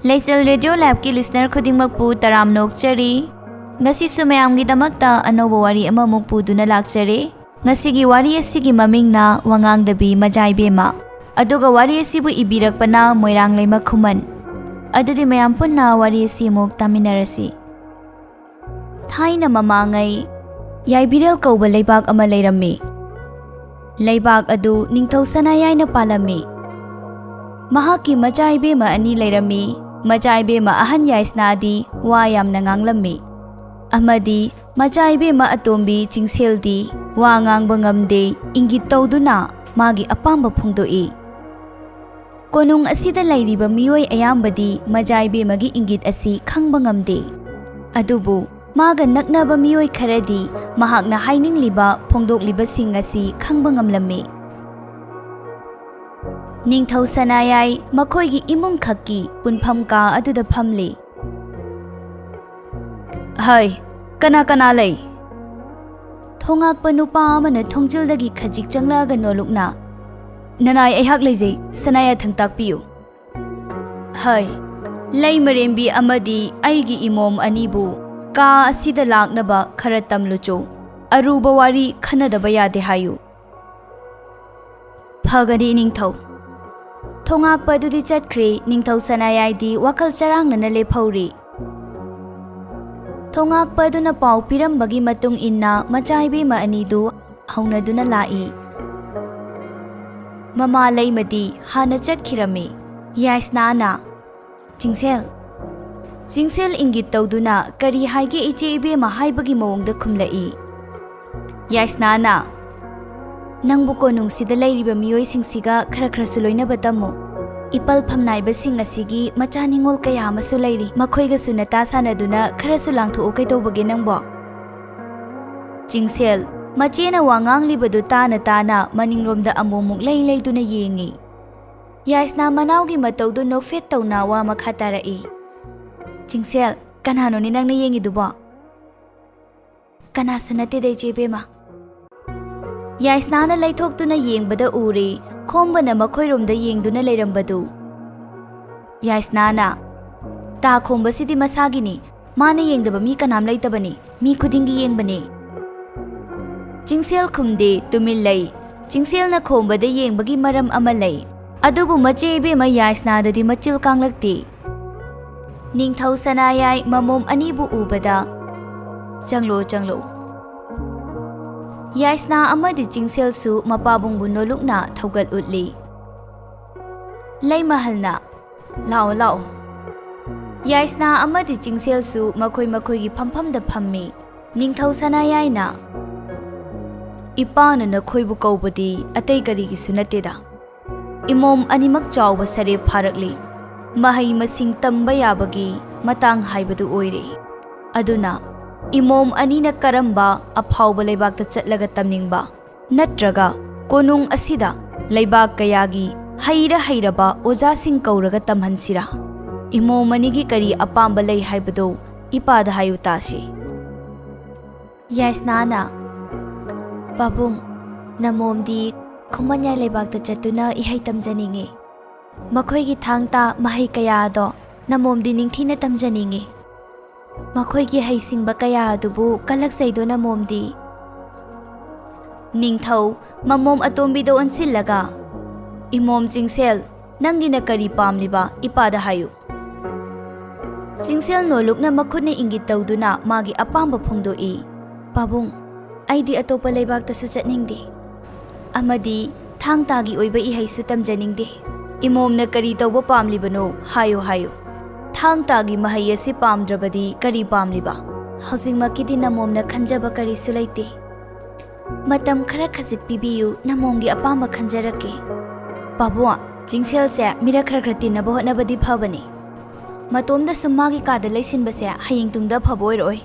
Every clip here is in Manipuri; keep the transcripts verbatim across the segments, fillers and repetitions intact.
ꯂꯩꯆꯦꯜ ꯔꯦꯗꯤꯑꯣ ꯂꯦꯕꯀꯤ ꯂꯤꯁꯅꯔ ꯈꯨꯗꯤꯡꯃꯛꯄꯨ ꯇꯔꯥꯝꯅ ꯑꯣꯛꯆꯔꯤ꯫ ꯉꯁꯤꯁꯨ ꯃꯌꯥꯝꯒꯤꯗꯃꯛꯇ ꯑꯅꯧꯕ ꯋꯥꯔꯤ ꯑꯃꯃꯨꯛ ꯄꯨꯗꯨꯅ ꯂꯥꯛꯆꯔꯦ꯫ ꯉꯁꯤꯒꯤ ꯋꯥꯔꯤ ꯑꯁꯤꯒꯤ ꯃꯃꯤꯡꯅ ꯋꯥꯉꯥꯡꯗꯕꯤ ꯃꯖꯥꯏꯕꯦꯝꯃ꯫ ꯑꯗꯨꯒ ꯋꯥꯔꯤ ꯑꯁꯤꯕꯨ ꯏꯕꯤꯔꯛꯄꯅ ꯃꯣꯏꯔꯥꯡꯂꯩꯃ ꯈꯨꯃꯟ꯫ ꯑꯗꯨꯗꯤ ꯃꯌꯥꯝ ꯄꯨꯟꯅ ꯋꯥꯔꯤ ꯑꯁꯤ ꯑꯃꯨꯛ ꯇꯥꯃꯤꯟꯅꯔꯁꯤ꯫ ꯊꯥꯏꯅ ꯃꯃꯥꯡꯉꯩ ꯌꯥꯏꯕꯤꯔꯦꯜ ꯀꯧꯕ ꯂꯩꯕꯥꯛ ꯑꯃ ꯂꯩꯔꯝꯃꯤ꯫ ꯂꯩꯕꯥꯛ ꯑꯗꯨ ꯅꯤꯡꯊꯧ ꯁꯅꯥꯌꯥꯏꯅ ꯄꯥꯜꯂꯝꯃꯤ꯫ ꯃꯍꯥꯛꯀꯤ ꯃꯆꯥ ꯏꯕꯦꯝꯃ ꯑꯅꯤ ꯂꯩꯔꯝꯃꯤ꯫ ꯃꯆꯥ ꯏꯕꯦꯝꯃ ꯑꯍꯟ ꯌꯥꯏꯁꯅꯥꯗꯤ ꯋꯥ ꯌꯥꯝꯅ ꯉꯥꯡꯂꯝꯃꯤ꯫ ꯑꯃꯗꯤ ꯃꯆꯥ ꯏꯕꯦꯝꯃ ꯑꯇꯣꯝꯕꯤ ꯆꯤꯡꯁꯦꯜꯗꯤ ꯋꯥ ꯉꯥꯡꯕ ꯉꯝꯗꯦ, ꯏꯪꯒꯤꯠ ꯇꯧꯗꯨꯅ ꯃꯥꯒꯤ ꯑꯄꯥꯝꯕ ꯐꯣꯡꯗꯣꯛꯏ꯫ ꯀꯣꯅꯨꯡ ꯑꯁꯤꯗ ꯂꯩꯔꯤꯕ ꯃꯤꯑꯣꯏ ꯑꯌꯥꯝꯕꯗꯤ ꯃꯖꯥꯏꯕꯦꯝꯃꯒꯤ ꯏꯪꯒꯤꯠ ꯑꯁꯤ ꯈꯪꯕ ꯉꯝꯗꯦ꯫ ꯑꯗꯨꯕꯨ ꯃꯥꯒ ꯅꯛꯅꯕ ꯃꯤꯑꯣꯏ ꯈꯔꯗꯤ ꯃꯍꯥꯛꯅ ꯍꯥꯏꯅꯤꯡꯂꯤꯕ ꯐꯣꯡꯗꯣꯛꯂꯤꯕꯁꯤꯡ ꯑꯁꯤ ꯈꯪꯕ ꯉꯝꯂꯝꯃꯤ꯫ ꯅꯤꯡꯊꯧ ꯁꯅꯥꯌꯥꯏ ꯃꯈꯣꯏꯒꯤ ꯏꯃꯨꯡ ꯈꯛꯀꯤ ꯄꯨꯟꯐꯝ ꯀꯥ ꯑꯗꯨꯗ ꯐꯝꯂꯤ꯫ "ꯍꯥꯏ, ꯀꯅꯥ ꯀꯅꯥ ꯂꯩ?" ꯊꯣꯉꯥꯛꯄ ꯅꯨꯄꯥ ꯑꯃꯅ ꯊꯣꯡꯖꯤꯜꯗꯒꯤ ꯈꯖꯤꯛ ꯆꯪꯂꯛꯑꯒ ꯅꯣꯂꯨꯛꯅ, "ꯅꯅꯥꯏ ꯑꯩꯍꯥꯛ ꯂꯩꯖꯩ, ꯁꯅꯥꯌꯥꯊꯪ ꯇꯥꯛꯄꯤꯌꯨ꯫" "ꯍꯥꯏ, ꯂꯩꯃꯔꯦꯝꯕꯤ ꯑꯃꯗꯤ ꯑꯩꯒꯤ ꯏꯃꯣꯝ ꯑꯅꯤꯕꯨ ꯀꯥ ꯑꯁꯤꯗ ꯂꯥꯛꯅꯕ ꯈꯔ ꯇꯝꯂꯨꯆꯣ꯫ ꯑꯔꯨꯕ ꯋꯥꯔꯤ ꯈꯟꯅꯗꯕ ꯌꯥꯗꯦ ꯍꯥꯏꯌꯨ꯫" "ꯐꯒꯅꯤ, ꯅꯤꯡꯊꯧ꯫" ꯊꯣꯉꯥꯛꯄ ꯑꯗꯨꯗꯤ ꯆꯠꯈ꯭ꯔꯦ꯫ ꯅꯤꯡꯊꯧ ꯁꯅꯥꯌꯥꯏꯗꯤ ꯋꯥꯈꯜ ꯆꯔꯥꯡꯅꯅ ꯂꯦꯞꯍꯧꯔꯤ꯫ ꯊꯣꯉꯥꯛꯄ ꯑꯗꯨꯅ ꯄꯥꯎ ꯄꯤꯔꯝꯕꯒꯤ ꯃꯇꯨꯡ ꯏꯟꯅ ꯃꯆꯥ ꯏꯕꯦꯝꯃ ꯑꯅꯤꯗꯨ ꯍꯧꯅꯗꯨꯅ ꯂꯥꯛꯏ꯫ ꯃꯃꯥ ꯂꯩꯃꯗꯤ ꯍꯥꯟꯅ ꯆꯠꯈꯤꯔꯝꯃꯤ꯫ ꯌꯥꯏꯁꯅꯥꯅ, "ꯆꯤꯡꯁꯦꯜ꯫" ꯆꯤꯡꯁꯦꯜ ꯏꯪꯒꯤꯠ ꯇꯧꯗꯨꯅ, "ꯀꯔꯤ ꯍꯥꯏꯒꯦ ꯏꯆꯦ ꯏꯕꯦꯝꯃ?" ꯍꯥꯏꯕꯒꯤ ꯃꯑꯣꯡꯗ ꯈꯨꯝꯂꯛꯏ꯫ ꯌꯥꯏꯁꯅꯥꯅ, "ꯅꯪꯕꯨ ꯀꯣꯅꯨꯡꯁꯤꯗ ꯂꯩꯔꯤꯕ ꯃꯤꯑꯣꯏꯁꯤꯡꯁꯤꯒ ꯈꯔ ꯈꯔꯁꯨ ꯂꯣꯏꯅꯕ ꯇꯝꯃꯨ꯫ ꯏꯄꯜ ꯐꯝꯅꯥꯏꯕꯁꯤꯡ ꯑꯁꯤꯒꯤ ꯃꯆꯥ ꯅꯤꯉꯣꯜ ꯀꯌꯥ ꯑꯃꯁꯨ ꯂꯩꯔꯤ꯫ ꯃꯈꯣꯏꯒꯁꯨ ꯅꯇꯥ ꯁꯥꯟꯅꯗꯨꯅ ꯈꯔꯁꯨ ꯂꯥꯡꯊꯣꯛꯎ꯫ ꯀꯩꯗꯧꯕꯒꯦ ꯅꯪꯕꯣ?" ꯆꯤꯡꯁꯦꯜ, ꯃꯆꯦꯅ ꯋꯥ ꯉꯥꯡꯂꯤꯕꯗꯨ ꯇꯥꯅ ꯇꯥꯅ ꯃꯅꯤꯡꯂꯣꯝꯗ ꯑꯃꯨꯛꯃꯨꯛ ꯂꯩ ꯂꯩꯗꯨꯅ ꯌꯦꯡꯉꯤ꯫ ꯌꯥꯏꯁꯅꯥ ꯃꯅꯥꯎꯒꯤ ꯃꯇꯧꯗꯨ ꯅꯣꯛꯐꯦꯠ ꯇꯧꯅ ꯋꯥ ꯃꯈꯥ ꯇꯥꯔꯛꯏ꯫ "ꯆꯤꯡꯁꯦꯜ, ꯀꯅꯥꯅꯣꯅꯦ ꯅꯪꯅ ꯌꯦꯡꯉꯤꯗꯨꯕꯣ?" "ꯀꯅꯥꯁꯨ ꯅꯠꯇꯦꯗ, ꯏꯆꯦ ꯏꯕꯦꯝꯃ꯫" ꯌꯥꯏꯁꯅꯥꯅ ꯂꯩꯊꯣꯛꯇꯨꯅ ꯌꯦꯡꯕꯗ ꯎꯔꯦ, ꯈꯣꯝꯕꯅ ꯃꯈꯣꯏꯔꯣꯝꯗ ꯌꯦꯡꯗꯨꯅ ꯂꯩꯔꯝꯕꯗꯨ꯫ ꯌꯥꯏꯁꯅꯥꯅ, ꯇꯥ ꯈꯣꯡꯕꯁꯤꯗꯤ ꯃꯁꯥꯒꯤꯅꯤ꯫ ꯃꯥꯅ ꯌꯦꯡꯗꯕ ꯃꯤ ꯀꯅꯥꯝ ꯂꯩꯇꯕꯅꯤ꯫ ꯃꯤ ꯈꯨꯗꯤꯡꯒꯤ ꯌꯦꯡꯕꯅꯤ꯫ ꯆꯤꯡꯁꯦꯜ ꯈꯨꯝꯗꯦ, ꯇꯨꯃꯤꯟ ꯂꯩ꯫ ꯆꯤꯡꯁꯦꯜꯅ ꯈꯣꯡꯕꯗ ꯌꯦꯡꯕꯒꯤ ꯃꯔꯝ ꯑꯃ ꯂꯩ꯫ ꯑꯗꯨꯕꯨ ꯃꯆꯦ ꯏꯕꯦꯝꯃ ꯌꯥꯏꯁꯅꯥꯗꯗꯤ ꯃꯆꯤꯜ ꯀꯥꯡꯂꯛꯇꯦ꯫ ꯅꯤꯡꯊꯧ ꯁꯅꯥꯌꯥꯏ ꯃꯃꯣꯝ ꯑꯅꯤꯕꯨ ꯎꯕꯗ, "ꯆꯪꯂꯣ, ꯆꯪꯂꯣ꯫" ꯌꯥꯏꯁꯅꯥ ꯑꯃꯗꯤ ꯆꯤꯡꯁꯦꯜꯁꯨ ꯃꯄꯥꯕꯨꯡꯕꯨ ꯅꯣꯂꯨꯛꯅ ꯊꯧꯒꯜ ꯎꯠꯂꯤ꯫ ꯂꯩꯃꯍꯜꯅ, "ꯂꯥꯛꯑꯣ, ꯂꯥꯛꯑꯣ꯫" ꯌꯥꯏꯁꯅꯥ ꯑꯃꯗꯤ ꯆꯤꯡꯁꯦꯜꯁꯨ ꯃꯈꯣꯏ ꯃꯈꯣꯏꯒꯤ ꯐꯝꯐꯝꯗ ꯐꯝꯃꯤ꯫ ꯅꯤꯡꯊꯧ ꯁꯅꯥꯌꯥꯏꯅ, "ꯏꯄꯥꯅ ꯅꯈꯣꯏꯕꯨ ꯀꯧꯕꯗꯤ ꯑꯇꯩ ꯀꯔꯤꯒꯤꯁꯨ ꯅꯠꯇꯦꯗ꯫ ꯏꯃꯣꯝ ꯑꯅꯤꯃꯛ ꯆꯥꯎꯕ ꯁꯔꯦꯞ ꯐꯥꯔꯛꯂꯤ꯫ ꯃꯍꯩ ꯃꯁꯤꯡ ꯇꯝꯕ ꯌꯥꯕꯒꯤ ꯃꯇꯥꯡ ꯍꯥꯏꯕꯗꯨ ꯑꯣꯏꯔꯦ꯫ ꯑꯗꯨꯅ ꯏꯃꯣꯝ ꯑꯅꯤꯅ ꯀꯔꯝꯕ ꯑꯐꯥꯎꯕ ꯂꯩꯕꯥꯛꯇ ꯆꯠꯂꯒ ꯇꯝꯅꯤꯡꯕ, ꯅꯠꯇ꯭ꯔꯒ ꯀꯣꯅꯨꯡ ꯑꯁꯤꯗ ꯂꯩꯕꯥꯛ ꯀꯌꯥꯒꯤ ꯍꯩꯔ ꯍꯩꯔꯕ ꯑꯣꯖꯥꯁꯤꯡ ꯀꯧꯔꯒ ꯇꯝꯍꯟꯁꯤꯔꯥ? ꯏꯃꯣꯝ ꯑꯅꯤꯒꯤ ꯀꯔꯤ ꯑꯄꯥꯝꯕ ꯂꯩ ꯍꯥꯏꯕꯗꯨ ꯏꯄꯥꯗ ꯍꯥꯏꯌꯨ ꯇꯥꯁꯤ꯫" ꯌꯥꯏꯁꯅꯥꯅ, "ꯄꯥꯕꯨꯡ, ꯅꯃꯣꯝꯗꯤ ꯈꯨꯃꯟꯌꯥꯏ ꯂꯩꯕꯥꯛꯇ ꯆꯠꯇꯨꯅ ꯏꯍꯩ ꯇꯝꯖꯅꯤꯡꯉꯤ꯫ ꯃꯈꯣꯏꯒꯤ ꯊꯥꯡ ꯇꯥ ꯃꯍꯩ ꯀꯌꯥ ꯑꯗꯣ ꯅꯃꯣꯝꯗꯤ ꯅꯤꯡꯊꯤꯅ ꯇꯝꯖꯅꯤꯡꯉꯤ꯫ ꯃꯈꯣꯏꯒꯤ ꯍꯩꯁꯤꯡꯕ ꯀꯌꯥ ꯑꯗꯨꯕꯨ ꯀꯜꯂꯛꯆꯩꯗꯣ ꯅꯃꯣꯝꯗꯤ꯫" ꯅꯤꯡꯊꯧ ꯃꯃꯣꯝ ꯑꯇꯣꯝꯕꯤꯗ ꯑꯣꯟꯁꯤꯜꯂꯒ, "ꯏꯃꯣꯝ ꯆꯤꯡꯁꯦꯜ, ꯅꯪꯒꯤꯅ ꯀꯔꯤ ꯄꯥꯝꯂꯤꯕ? ꯏꯄꯥꯗ ꯍꯥꯏꯌꯨ꯫" ꯆꯤꯡꯁꯦꯜ ꯅꯣꯂꯨꯛꯅ ꯃꯈꯨꯠꯅ ꯏꯪꯒꯤꯠ ꯇꯧꯗꯨꯅ ꯃꯥꯒꯤ ꯑꯄꯥꯝꯕ ꯐꯣꯡꯗꯣꯛꯏ꯫ "ꯄꯥꯕꯨꯡ, ꯑꯩꯗꯤ ꯑꯇꯣꯞꯄ ꯂꯩꯕꯥꯛꯇꯁꯨ ꯆꯠꯅꯤꯡꯗꯦ꯫ ꯑꯃꯗꯤ ꯊꯥꯡ ꯇꯥꯒꯤ ꯑꯣꯏꯕ ꯏꯍꯩꯁꯨ ꯇꯝꯖꯅꯤꯡꯗꯦ꯫ ꯏꯃꯣꯝꯅ ꯀꯔꯤ ꯇꯧꯕ ꯄꯥꯝꯂꯤꯕꯅꯣ ꯍꯥꯏꯌꯨ, ꯍꯥꯏꯌꯨ꯫ ꯊꯥꯡ ꯇꯥꯒꯤ ꯃꯍꯩ ꯑꯁꯤ ꯄꯥꯝꯗ꯭ꯔꯕꯗꯤ ꯀꯔꯤ ꯄꯥꯝꯂꯤꯕ? ꯍꯧꯖꯤꯛꯃꯛꯀꯤꯗꯤ ꯅꯃꯣꯝꯅ ꯈꯟꯖꯕ ꯀꯔꯤꯁꯨ ꯂꯩꯇꯦ꯫ ꯃꯇꯝ ꯈꯔ ꯈꯖꯤꯛ ꯄꯤꯕꯤꯌꯨ, ꯅꯃꯣꯝꯒꯤ ꯑꯄꯥꯝꯕ ꯈꯟꯖꯔꯛꯀꯦ꯫" "ꯄꯥꯕꯨꯡ, ꯆꯤꯡꯁꯦꯜꯁꯦ ꯃꯤꯔꯛ ꯈꯔ ꯈꯔ ꯇꯤꯟꯅꯕ ꯍꯣꯠꯅꯕꯗꯤ ꯐꯕꯅꯤ꯫ ꯃꯇꯣꯝꯗ ꯁꯨꯝ ꯃꯥꯒꯤ ꯀꯥꯗ ꯂꯩꯁꯤꯟꯕꯁꯦ ꯍꯌꯦꯡ ꯇꯨꯡꯗ ꯑꯐꯕ ꯑꯣꯏꯔꯛꯑꯣꯏ꯫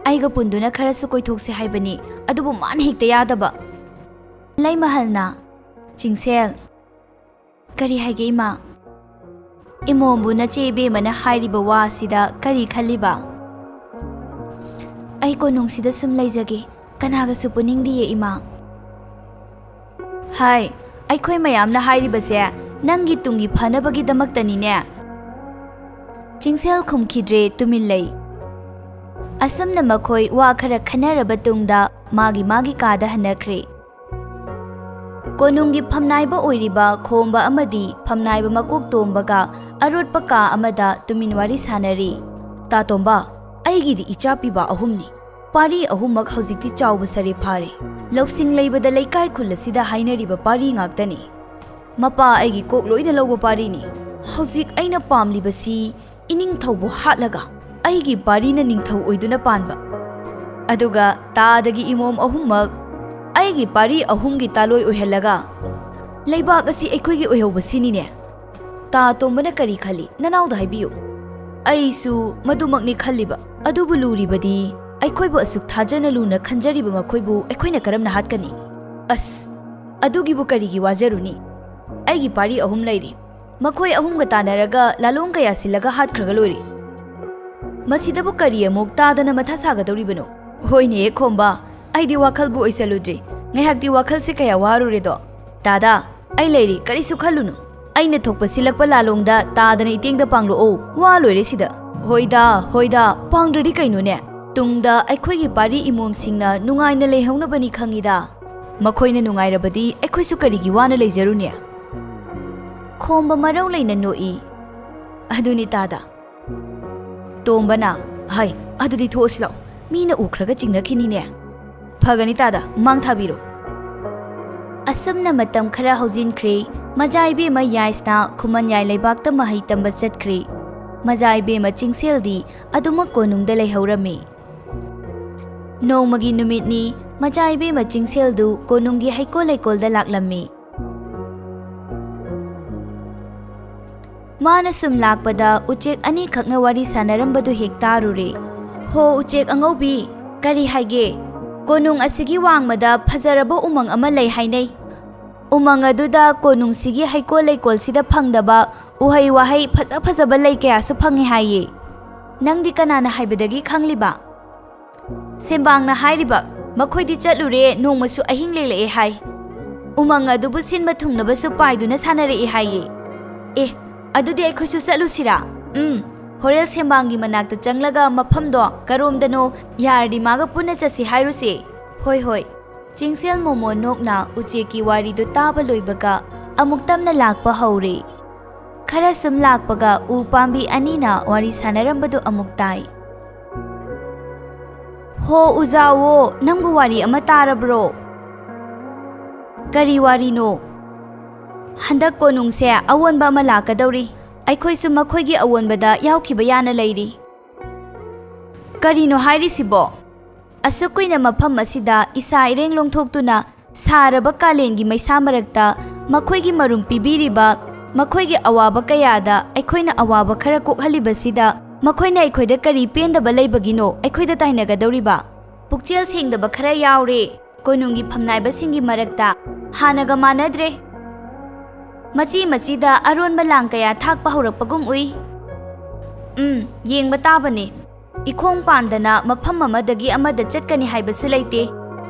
ꯑꯩꯒ ꯄꯨꯟꯗꯨꯅ ꯈꯔꯁꯨ ꯀꯣꯏꯊꯣꯛꯁꯦ ꯍꯥꯏꯕꯅꯤ, ꯑꯗꯨꯕꯨ ꯃꯥꯅ ꯍꯦꯛꯇ ꯌꯥꯗꯕ꯫" ꯂꯩꯃꯍꯜꯅ, "ꯆꯤꯡꯁꯦꯜ꯫" "ꯀꯔꯤ ꯍꯥꯏꯒꯦ, ꯏꯃꯥ?" "ꯏꯃꯣꯝꯕꯨ ꯅꯆꯦ ꯏꯕꯦꯝꯃꯅ ꯍꯥꯏꯔꯤꯕ ꯋꯥ ꯑꯁꯤꯗ ꯀꯔꯤ ꯈꯜꯂꯤꯕ?" "ꯑꯩ ꯀꯣꯅꯨꯡꯁꯤꯗ ꯁꯨꯝ ꯂꯩꯖꯒꯦ, ꯀꯅꯥꯒꯁꯨ ꯄꯨꯅꯤꯡꯗꯤꯌꯦ, ꯏꯃꯥ꯫" "ꯍꯥꯏ, ꯑꯩꯈꯣꯏ ꯃꯌꯥꯝꯅ ꯍꯥꯏꯔꯤꯕꯁꯦ ꯅꯪꯒꯤ ꯇꯨꯡꯒꯤ ꯐꯅꯕꯒꯤꯗꯃꯛꯇꯅꯤꯅꯦ꯫" ꯆꯤꯡꯁꯦꯜ ꯈꯨꯝꯈꯤꯗ꯭ꯔꯦ, ꯇꯨꯃꯤꯟ ꯂꯩ꯫ ꯑꯁꯨꯝꯅ ꯃꯈꯣꯏ ꯋꯥ ꯈꯔ ꯈꯟꯅꯔꯕ ꯇꯨꯡꯗ ꯃꯥꯒꯤ ꯃꯥꯒꯤ ꯀꯥꯗ ꯍꯟꯅꯈ꯭ꯔꯦ꯫ ꯀꯣꯅꯨꯡꯒꯤ ꯐꯝꯅꯥꯏꯕ ꯑꯣꯏꯔꯤꯕ ꯈꯣꯝꯕ ꯑꯃꯗꯤ ꯐꯝꯅꯥꯏꯕ ꯃꯀꯣꯛ ꯇꯣꯝꯕꯒ ꯑꯔꯣꯠꯄ ꯀꯥ ꯑꯃꯗ ꯇꯨꯃꯤꯟ ꯋꯥꯔꯤ ꯁꯥꯟꯅꯔꯤ꯫ "ꯇꯥ ꯇꯣꯝꯕ, ꯑꯩꯒꯤꯗꯤ ꯏꯆꯥ ꯄꯤꯕ ꯑꯍꯨꯝꯅꯤ꯫ ꯄꯥꯔꯤ ꯑꯍꯨꯝꯃꯛ ꯍꯧꯖꯤꯛꯇꯤ ꯆꯥꯎꯕ ꯁꯔꯦ ꯐꯥꯔꯦ꯫ ꯂꯧꯁꯤꯡ ꯂꯩꯕꯗ ꯂꯩꯀꯥꯏ ꯈꯨꯜ ꯑꯁꯤꯗ ꯍꯥꯏꯅꯔꯤꯕ ꯄꯥꯔꯤ ꯉꯥꯛꯇꯅꯤ꯫ ꯃꯄꯥ ꯑꯩꯒꯤ ꯀꯣꯛ ꯂꯣꯏꯅ ꯂꯧꯕ ꯄꯥꯔꯤꯅꯤ꯫ ꯍꯧꯖꯤꯛ ꯑꯩꯅ ꯄꯥꯝꯂꯤꯕꯁꯤ ꯏꯅꯤꯡꯊꯧꯕꯨ ꯍꯥꯠꯂꯒ ꯑꯩꯒꯤ ꯄꯥꯔꯤꯅ ꯅꯤꯡꯊꯧ ꯑꯣꯏꯗꯨꯅ ꯄꯥꯟꯕ꯫ ꯑꯗꯨꯒ ꯇꯥꯗꯒꯤ ꯏꯃꯣꯝ ꯑꯍꯨꯝꯃꯛ ꯑꯩꯒꯤ ꯄꯥꯔꯤ ꯑꯍꯨꯝꯒꯤ ꯇꯥꯂꯣꯏ ꯑꯣꯏꯍꯜꯂꯒ ꯂꯩꯕꯥꯛ ꯑꯁꯤ ꯑꯩꯈꯣꯏꯒꯤ ꯑꯣꯏꯍꯧꯕꯁꯤꯅꯤꯅꯦ꯫" "ꯇꯥ ꯇꯣꯝꯕꯅ ꯀꯔꯤ ꯈꯜꯂꯤ? ꯅꯅꯥꯎꯗ ꯍꯥꯏꯕꯤꯌꯨ꯫" "ꯑꯩꯁꯨ ꯃꯗꯨꯃꯛꯅꯤ ꯈꯜꯂꯤꯕ꯫ ꯑꯗꯨꯕꯨ ꯂꯨꯔꯤꯕꯗꯤ ꯑꯩꯈꯣꯏꯕꯨ ꯑꯁꯨꯛ ꯊꯥꯖꯅ ꯂꯨꯅ ꯈꯟꯖꯔꯤꯕ ꯃꯈꯣꯏꯕꯨ ꯑꯩꯈꯣꯏꯅ ꯀꯔꯝꯅ ꯍꯥꯠꯀꯅꯤ?" "ꯑꯁ, ꯑꯗꯨꯒꯤꯕꯨ ꯀꯔꯤꯒꯤ ꯋꯥꯖꯔꯨꯅꯤ? ꯑꯩꯒꯤ ꯄꯥꯔꯤ ꯑꯍꯨꯝ ꯂꯩꯔꯤ꯫ ꯃꯈꯣꯏ ꯑꯍꯨꯝꯒ ꯇꯥꯟꯅꯔꯒ ꯂꯥꯂꯣꯡ ꯀꯌꯥ ꯁꯤꯜꯂꯒ ꯍꯥꯠꯈ꯭ꯔꯒ ꯂꯣꯏꯔꯦ꯫ ꯃꯁꯤꯗꯕꯨ ꯀꯔꯤ ꯑꯃꯨꯛ ꯇꯥꯗꯅ ꯃꯊꯥ ꯁꯥꯒꯗꯧꯔꯤꯕꯅꯣ?" "ꯍꯣꯏꯅꯦ ꯈꯣꯝꯕ, ꯑꯩꯗꯤ ꯋꯥꯈꯜꯕꯨ ꯑꯣꯏꯁꯜꯂꯨꯗ꯭ꯔꯤ꯫ ꯉꯥꯏꯍꯥꯛꯇꯤ ꯋꯥꯈꯜꯁꯦ ꯀꯌꯥ ꯋꯥꯔꯨꯔꯦꯗꯣ꯫ ꯇꯥꯗ, ꯑꯩ ꯂꯩꯔꯤ, ꯀꯔꯤꯁꯨ ꯈꯜꯂꯨꯅꯨ꯫ ꯑꯩꯅ ꯊꯣꯛꯄ ꯁꯤꯜꯂꯛꯄ ꯂꯥꯂꯣꯡꯗ ꯇꯥꯗꯅ ꯏꯇꯦꯡꯗ ꯄꯥꯡꯂꯛꯑꯣ꯫ ꯋꯥ ꯂꯣꯏꯔꯦ ꯁꯤꯗ꯫" "ꯍꯣꯏꯗ, ꯍꯣꯏꯗ, ꯄꯥꯡꯗ꯭ꯔꯗꯤ ꯀꯩꯅꯣꯅꯦ? ꯇꯨꯡꯗ ꯑꯩꯈꯣꯏꯒꯤ ꯄꯥꯔꯤ ꯏꯃꯣꯝꯁꯤꯡꯅ ꯅꯨꯡꯉꯥꯏꯅ ꯂꯩꯍꯧꯅꯕꯅꯤ ꯈꯪꯉꯤꯗ꯫ ꯃꯈꯣꯏꯅ ꯅꯨꯡꯉꯥꯏꯔꯕꯗꯤ ꯑꯩꯈꯣꯏꯁꯨ ꯀꯔꯤꯒꯤ ꯋꯥꯅ ꯂꯩꯖꯔꯨꯅꯤ?" ꯈꯣꯝꯕ ꯃꯔꯧ ꯂꯩꯅ ꯅꯣꯛꯏ꯫ "ꯑꯗꯨꯅꯤ ꯇꯥꯗ꯫" ꯇꯣꯝꯕꯅ, "ꯍꯩ, ꯑꯗꯨꯗꯤ ꯊꯣꯛꯑꯁꯤ ꯂꯥꯛꯑꯣ꯫ ꯃꯤꯅ ꯎꯈ꯭ꯔꯒ ꯆꯤꯡꯅꯈꯤꯅꯤꯅꯦ꯫" "ꯐꯒꯅꯤ ꯇꯥꯗ, ꯃꯥꯡ ꯊꯥꯕꯤꯔꯣ꯫" ꯑꯁꯨꯝꯅ ꯃꯇꯝ ꯈꯔ ꯍꯧꯖꯤꯟꯈ꯭ꯔꯦ꯫ ꯃꯖꯥ ꯏꯕꯦꯝꯃ ꯌꯥꯏꯁꯅ ꯈꯨꯃꯟ ꯌꯥꯏ ꯂꯩꯕꯥꯛꯇ ꯃꯍꯩ ꯇꯝꯕ ꯆꯠꯈ꯭ꯔꯦ꯫ ꯃꯖꯥ ꯏꯕꯦꯝꯃ ꯆꯤꯡꯁꯦꯜꯗꯤ ꯑꯗꯨꯃꯛ ꯀꯣꯅꯨꯡꯗ ꯂꯩꯍꯧꯔꯝꯃꯤ꯫ ꯅꯣꯡꯃꯒꯤ ꯅꯨꯃꯤꯠꯅꯤ, ꯃꯆꯥ ꯏꯕꯦꯝꯃ ꯆꯤꯡꯁꯦꯜꯗꯨ ꯀꯣꯅꯨꯡꯒꯤ ꯍꯩꯀꯣꯜ ꯂꯩꯀꯣꯜꯗ ꯂꯥꯛꯂꯝꯃꯤ꯫ ꯃꯥꯅ ꯁꯨꯝ ꯂꯥꯛꯄꯗ ꯎꯆꯦꯛ ꯑꯅꯤꯈꯛꯅ ꯋꯥꯔꯤ ꯁꯥꯟꯅꯔꯝꯕꯗꯨ ꯍꯦꯛ ꯇꯥꯔꯨꯔꯦ꯫ "ꯍꯣ ꯎꯆꯦꯛ ꯑꯉꯧꯕꯤ, ꯀꯔꯤ ꯍꯥꯏꯒꯦ? ꯀꯣꯅꯨꯡ ꯑꯁꯤꯒꯤ ꯋꯥꯡꯃꯗ ꯐꯖꯔꯕ ꯎꯃꯪ ꯑꯃ ꯂꯩ ꯍꯥꯏꯅꯩ꯫ ꯎꯃꯪ ꯑꯗꯨꯗ ꯀꯣꯅꯨꯡꯁꯤꯒꯤ ꯍꯩꯀꯣꯜ ꯂꯩꯀꯣꯜꯁꯤꯗ ꯐꯪꯗꯕ ꯎꯍꯩ ꯋꯥꯍꯩ ꯐꯖ ꯐꯖꯕ ꯂꯩ ꯀꯌꯥꯁꯨ ꯐꯪꯉꯤ ꯍꯥꯏꯌꯦ꯫ ꯅꯪꯗꯤ ꯀꯅꯥꯅ ꯍꯥꯏꯕꯗꯒꯤ ꯈꯪꯂꯤꯕ?" "ꯁꯦꯝꯕꯥꯡꯅ ꯍꯥꯏꯔꯤꯕ, ꯃꯈꯣꯏꯗꯤ ꯆꯠꯂꯨꯔꯦ, ꯅꯣꯡꯃꯁꯨ ꯑꯍꯤꯡ ꯂꯦꯛꯂꯛꯑꯦ ꯍꯥꯏ꯫ ꯎꯃꯪ ꯑꯗꯨꯕꯨ ꯁꯤꯟꯕ ꯊꯨꯡꯅꯕꯁꯨ ꯄꯥꯏꯗꯨꯅ ꯁꯥꯟꯅꯔꯛꯑꯦ ꯍꯥꯏꯌꯦ꯫" "ꯑꯦ, ꯑꯗꯨꯗꯤ ꯑꯩꯈꯣꯏꯁꯨ ꯆꯠꯂꯨꯁꯤꯔꯥ?" "ꯎꯝ, ꯍꯣꯔꯦꯜ ꯁꯦꯝꯕꯥꯡꯒꯤ ꯃꯅꯥꯛꯇ ꯆꯪꯂꯒ ꯃꯐꯝꯗꯣ ꯀꯔꯣꯝꯗꯅꯣ ꯌꯥꯔꯗꯤ ꯃꯥꯒ ꯄꯨꯟꯅ ꯆꯠꯁꯤ ꯍꯥꯏꯔꯨꯁꯦ꯫ ꯍꯣꯏ, ꯍꯣꯏ꯫ ꯆꯤꯡꯁꯦꯜ ꯃꯣꯃꯣꯟ ꯅꯣꯛꯅ ꯎꯆꯦꯛꯀꯤ ꯋꯥꯔꯤꯗꯨ ꯇꯥꯕ ꯂꯣꯏꯕꯒ ꯑꯃꯨꯛ ꯇꯞꯅ ꯂꯥꯛꯄ ꯍꯧꯔꯦ꯫ ꯈꯔ ꯁꯨꯝ ꯂꯥꯛꯄꯒ ꯎ ꯄꯥꯝꯕꯤ ꯑꯅꯤꯅ ꯋꯥꯔꯤ ꯁꯥꯟꯅꯔꯝꯕꯗꯨ ꯑꯃꯨꯛ ꯇꯥꯏ꯫ "ꯍꯣ ꯎꯖꯥꯋꯣ, ꯅꯪꯕꯨ ꯋꯥꯔꯤ ꯑꯃ ꯇꯥꯔꯕ꯭ꯔꯣ?" "ꯀꯔꯤ ꯋꯥꯔꯤꯅꯣ?" "ꯍꯟꯗꯛ ꯀꯣꯅꯨꯡꯁꯦ ꯑꯑꯣꯟꯕ ꯑꯃ ꯂꯥꯛꯀꯗꯧꯔꯤ꯫ ꯑꯩꯈꯣꯏꯁꯨ ꯃꯈꯣꯏꯒꯤ ꯑꯑꯣꯟꯕꯗ ꯌꯥꯎꯈꯤꯕ ꯌꯥꯅ ꯂꯩꯔꯤ꯫" "ꯀꯔꯤꯅꯣ ꯍꯥꯏꯔꯤꯁꯤꯕꯣ? ꯑꯁꯨꯛ ꯀꯨꯏꯅ ꯃꯐꯝ ꯑꯁꯤꯗ ꯏꯁꯥ ꯏꯔꯦꯡ ꯂꯣꯡꯊꯣꯛꯇꯨꯅ ꯁꯥꯔꯕ ꯀꯥꯂꯦꯟꯒꯤ ꯃꯩꯁꯥ ꯃꯔꯛꯇ ꯃꯈꯣꯏꯒꯤ ꯃꯔꯨꯝ ꯄꯤꯕꯤꯔꯤꯕ, ꯃꯈꯣꯏꯒꯤ ꯑꯋꯥꯕ ꯀꯌꯥꯗ ꯑꯩꯈꯣꯏꯅ ꯑꯋꯥꯕ ꯈꯔ ꯀꯣꯛꯍꯜꯂꯤꯕꯁꯤꯗ ꯃꯈꯣꯏꯅ ꯑꯩꯈꯣꯏꯗ ꯀꯔꯤ ꯄꯦꯟꯗꯕ ꯂꯩꯕꯒꯤꯅꯣ ꯑꯩꯈꯣꯏꯗ ꯇꯥꯏꯅꯒꯗꯧꯔꯤꯕ? ꯄꯨꯛꯆꯦꯜ ꯁꯦꯡꯗꯕ ꯈꯔ ꯌꯥꯎꯔꯦ ꯀꯣꯅꯨꯡꯒꯤ ꯐꯝꯅꯥꯏꯕꯁꯤꯡꯒꯤ ꯃꯔꯛꯇ꯫ ꯍꯥꯟꯅꯒ ꯃꯥꯟꯅꯗ꯭ꯔꯦ꯫ ꯃꯆꯤ ꯃꯆꯤꯗ ꯑꯔꯣꯟꯕ ꯂꯥꯡ ꯀꯌꯥ ꯊꯥꯛꯄ ꯍꯧꯔꯛꯄꯒꯨꯝ ꯎꯏ꯫ ꯎꯝ, ꯌꯦꯡꯕ ꯇꯥꯕꯅꯦ꯫ ꯏꯈꯣꯡ ꯄꯥꯟꯗꯅ ꯃꯐꯝ ꯑꯃꯗꯒꯤ ꯑꯃꯗ ꯆꯠꯀꯅꯤ ꯍꯥꯏꯕꯁꯨ ꯂꯩꯇꯦ꯫